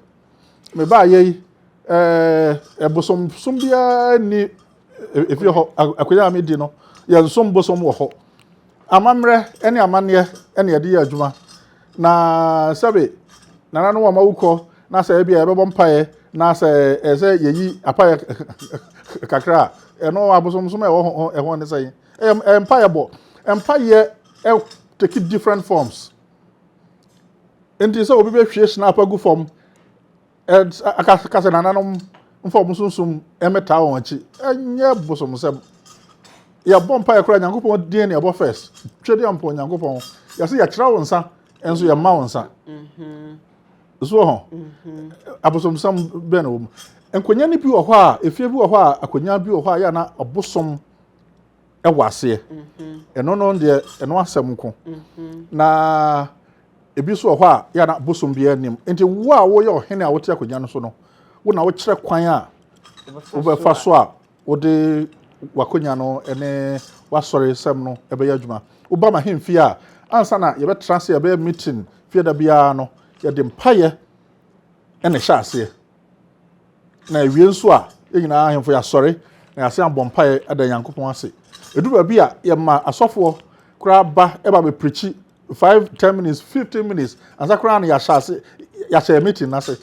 Mebaayɛ yi, ɛɛ bosomsom biara nni efie hɔ. Akonnwa a medi no, yɛnsom bosom wɔ hɔ. Amammerɛ ne amanneɛ na yɛde yɛ adwuma. Na sɛbe nananom a wɔawu kɔ na sɛ ebia yɛbɛbɔ mpaeɛ na sɛ ɛsɛ sɛ yɛyi apaeɛ kakra a, ɛno abosomsom a ɛwɔ ho ɛho ne sɛn? Ɛyɛ mpaeɛ bɔ. Mpaeɛ take different forms. Nti sɛ obi bɛhwie snap agu fam aka sɛ nananom mfa wɔn sunsum mmɛtaa wɔn akyi, ɛnyɛ bosomsɛm. Yɛbɔ mpaeɛ koraa Nyankopɔn din na yɛbɔ first. Twedeɛ mpo Nyankopɔn. Yɛsɛ yɛkyerɛ wo nsa nso yɛmma wo nsa. So wɔ ho. Abosomsɛm bɛn na wɔ mu. Nkonnwa no bi wɔ hɔ a, efie bi wɔ hɔ a, akonnwa bi wɔ hɔ a yɛ na ɔbosom wɔ aseɛ. Ɛno no deɛ ɛno asɛm nko. Na ebi nso wɔ hɔ a yɛ na bosom biara nim. Nti wo a woyɛ ɔhene a wote akonnwa no so no, wo na wokyerɛ kwan a wobɛfa so a wode w'akonnwa no ne w'asɔre sɛm no bɛyɛ adwuma. Woba m'ahemfie a, ansa na yɛbɛtra ase yɛbɛyɛ meeting fie da biara no, yɛde mpaeɛ na ɛhyɛ aseɛ. Na awie nso a, yɛn nyinaa ahemfo yɛasɔre na yɛasan abɔ mpaeɛ ada Nyankopɔn ase. Ɛduru baabi a, yɛma asɔfoɔ koraa ba ba bɛprikyi 5, 10 minutes, 15 minutes ansa koraa na yɛahyɛ ase, yɛahyɛ yɛn meeting no ase.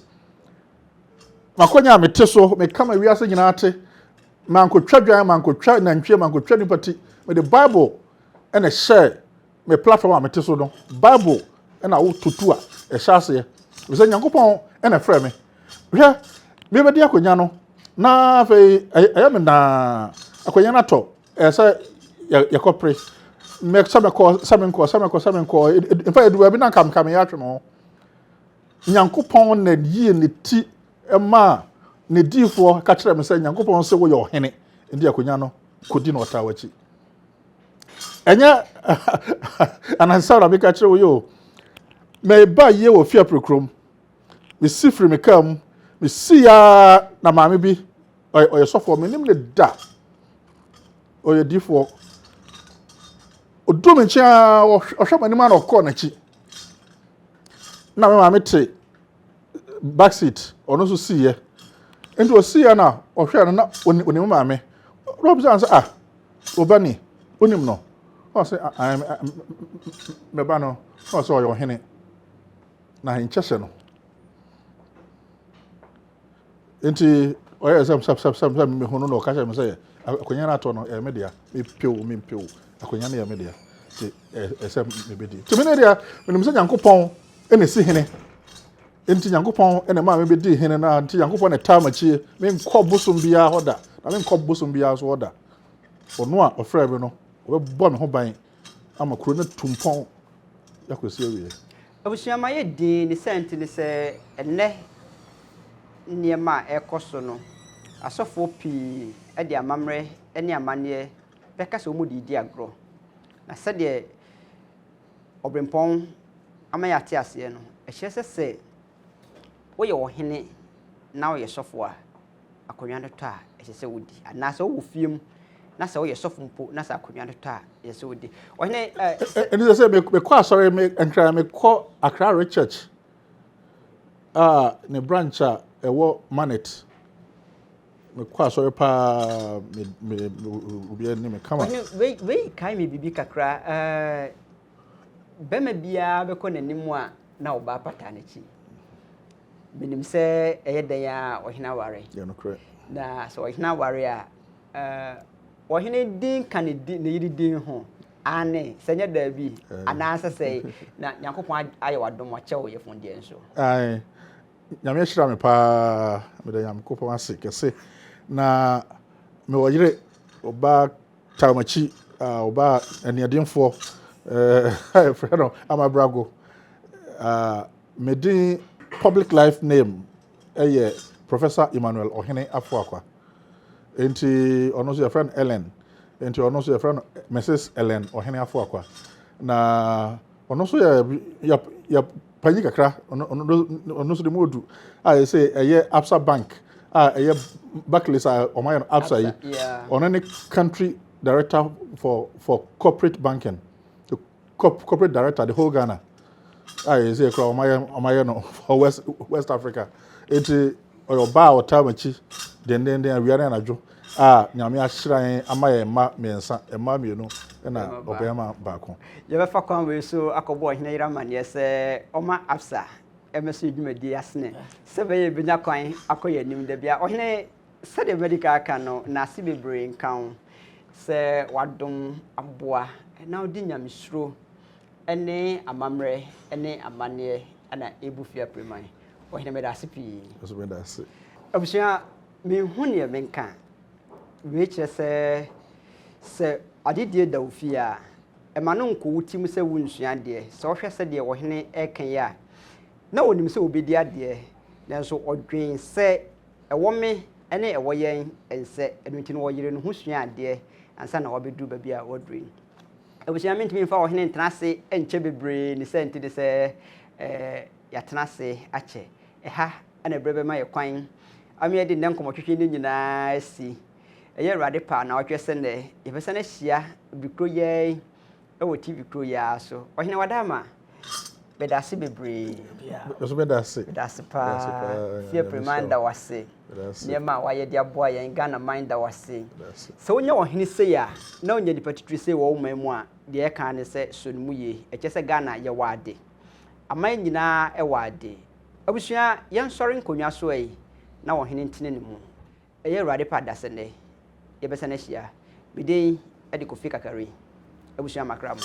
M'akonnwa a mete so, meka ma wiase nyinaa te. Mankotwa dwan, mankotwa nantwie, mankotwa nipa ti. Mede Bible na ɛhyɛɛ me platform a mete so no. Bible na wototo a ɛhyɛ aseɛ. Efisɛ Nyankopɔn na ɛfrɛ me. Hwɛ, mebɛdi akonnwa no, na afei ɛyɛ me naa. Akonnwa no atɔ, ɛyɛ sɛ yɛkɔpere. Sɛ mɛkɔ, sɛ menkɔ, sɛ mɛkɔ, sɛ menkɔ. Mfa edu baabi na nka nka meyɛ atwe me ho. Nyankopɔn na yii ne ti maa ne diifoɔ ka kyerɛɛ me sɛ Nyankopɔn se woyɛ ɔhene nti akonnwa no kɔdi na ɔtaa w'akyi. Ɛnyɛ anansesɛm na meka kyerɛ wo yi o. Meba yie wɔ Fiapre kurom. Mesi firi me kaa mu. Mesi ya na maame bi ɔyɛ sɔfoɔ menim ne da. Ɔyɛ diifoɔ. Ɔduu me nkyɛn a ɔhwɛ m'anim a na ɔkɔɔ n'akyi. Na me maame te back seat ɔno nso siiɛ nti ɔsiiɛ na ɔhwɛɛ no na onim maame na ɔbisa no sɛ ah ɔba ni onim no na ɔsɛ ah mɛba no na ɔsɛ ɔyɛ ɔhene na ahenkyɛ hyɛ no Nti ɔyɛɛ sɛ sɛ sɛ sɛ sɛ mehu no na ɔka kyerɛ me sɛ akonnwa no atɔ no ɛyɛ me dea, mepɛ o mempɛ o akonnwa no yɛ me dea nti ɛsɛ sɛ mebɛdi. Nti me ne deɛ menim sɛ Nyankopɔn na ɛsi hene nti Nyankopɔn na ɛmaa mebɛdii hene no a nti Nyankopɔn na ɛtaa m'akyie menkɔ bosom biara hɔ da na menkɔ bosom biara nso hɔ da. Ɔno a ɔfrɛɛ me no ɔbɛbɔ me ho ban ama kuro no atu mpɔn akɔsi awieɛ. Abusua mayɛ dinn ne saa nti ne sɛ ɛnnɛ nneɛma a ɛrekɔ so no, asɔfoɔ pii de amammerɛ ne amanneɛ bɛka sɛ wɔde redi agorɔ. Na sɛdeɛ Ɔberempɔn ama yɛate aseɛ no, ɛkyerɛ sɛ sɛ woyɛ ɔhene na woyɛ sɔfoɔ a, akonnwa no tɔ a, ɛsɛ sɛ wodi. Anaasɛ wowɔ fie mu na sɛ woyɛ sɔfo mpo na sɛ akonnwa no tɔ a, ɛsɛ sɛ wodi. Ɔhene ɛ. Ɛne sɛ mekɔ asɔre, nkran mekɔ Accra Red Church a ne branch a ɛwɔ Manet. Mekɔ asɔre paa, me me obi anim me kama. Ɔhene wei wei kae me biribi kakra. Ɛɛ bɛrima biara bɛkɔ n'anim a na ɔbaa pata n'akyi. Menim sɛ ɛyɛ dɛn a ɔhene aware. Yɛ nokorɛ. Na sɛ ɔhene aware a, ɛɛ ɔhene din ka ne din ne yere din ho. Aane, sɛ nyɛ daabi, anaasɛ sɛe, na Nyankopɔn ayɛ wo adom, wakyɛ wo yɛfun deɛ nso. Aane, Nyame ahyira me paa, meda Nyankopɔn ase kɛse. Na mewɔ yere, ɔbaa taa m'akyi, ɔbaa aniɛdenfoɔ, a yɛfrɛ no Ama Brago. Me din public life name yɛ Professor Emmanuel Ɔhene Afoakwa. Enti ɔno nso yɛfrɛ no Ellen. Enti ɔno nso yɛfrɛ no Mrs. Ellen Ɔhene Afoakwa. Na ɔno nso yɛ yɛ yɛ panyin kakra, ɔno ɔno nso de mu odu a yɛsɛ ɛyɛ Absa Bank a ɛyɛ Barclays a wɔayɛ no Absa yi. Ɔno ne country director for corporate banking. Corporate director the whole Ghana a yɛ sɛ kura wɔn ayɛ no for West Africa. Eti ɔyɛ ɔbaa a ɔtaa m'akyi dendenden awia ne anadwo a Nyame ahyira yɛn ama yɛn mma mmiɛnsa, mmaa mmienu ɛna ɔbarima baako. Yɛbɛfa kwan wei so akɔbɔ ɔhene yere amanneɛ sɛ ɔma Absa ɛmɛso dwumadie asene sɛ bɛyɛ bɛnya kwan akɔ yɛn anim da bia. Ɔhene, sɛdeɛ medical aka no, n'ase bebree nka ho sɛ wadom aboa na wode nyamesuro ne amammerɛ ne amanneɛ na ɛbu fie apreman. Ɔhene, meda ase pii. Nso meda ase. Abusua, menhu neɛ menka. Wei kyerɛ sɛ adedie da wo fie a, ɛma no nkɔ wo tirim sɛ wonsua adeɛ. Sɛ wohwɛ sɛdeɛ ɔhene ɛreka yi a, na ɔnim sɛ obɛdi adeɛ, nanso ɔdwen sɛ ɛwɔ me ne ɛwɔ yɛn nsɛ. Ɛno nti no ɔyere ne ho sua adeɛ ansa na wabɛduru baabi a waduru yi. Abusua, mentumi mfa ɔhene ntena ase nkyɛ bebree ne sɛ nti de sɛ yɛatena ase akyɛ. Ɛha ɛna berɛ bɛma yɛ kwan ama yɛde nnɛ nkɔmmɔtwetwe no nyinaa asi. Ɛyɛ Awurade pa na ɔtwerɛ sɛ nnɛ yɛbɛsan ahyia bikuro yɛn ɛwɔ TV kuro yi ara so. Ɔhene Wadama, meda ase bebree. Nso meda ase. Meda ase paa. Fie Preman da wase. Nneɛma a wayɛ de aboa yɛn Ghana man da wase. Sɛ wonya ɔhene sei a, na wonya nipa titiri sei wɔ wo man mu a, deɛ ɛka ne sɛ so no mu yie. Ɛkyɛ sɛ Ghana yɛwɔ ade. Aman nyinaa ɛwɔ ade. Abusua, yɛnsɔre nkonnwa so yi na ɔhene ntene ne mu. Ɛyɛ Awurade pa da sɛ nnɛ yɛbɛsan ahyia. Me din de Kofi Kakari. Abusua, makra mo.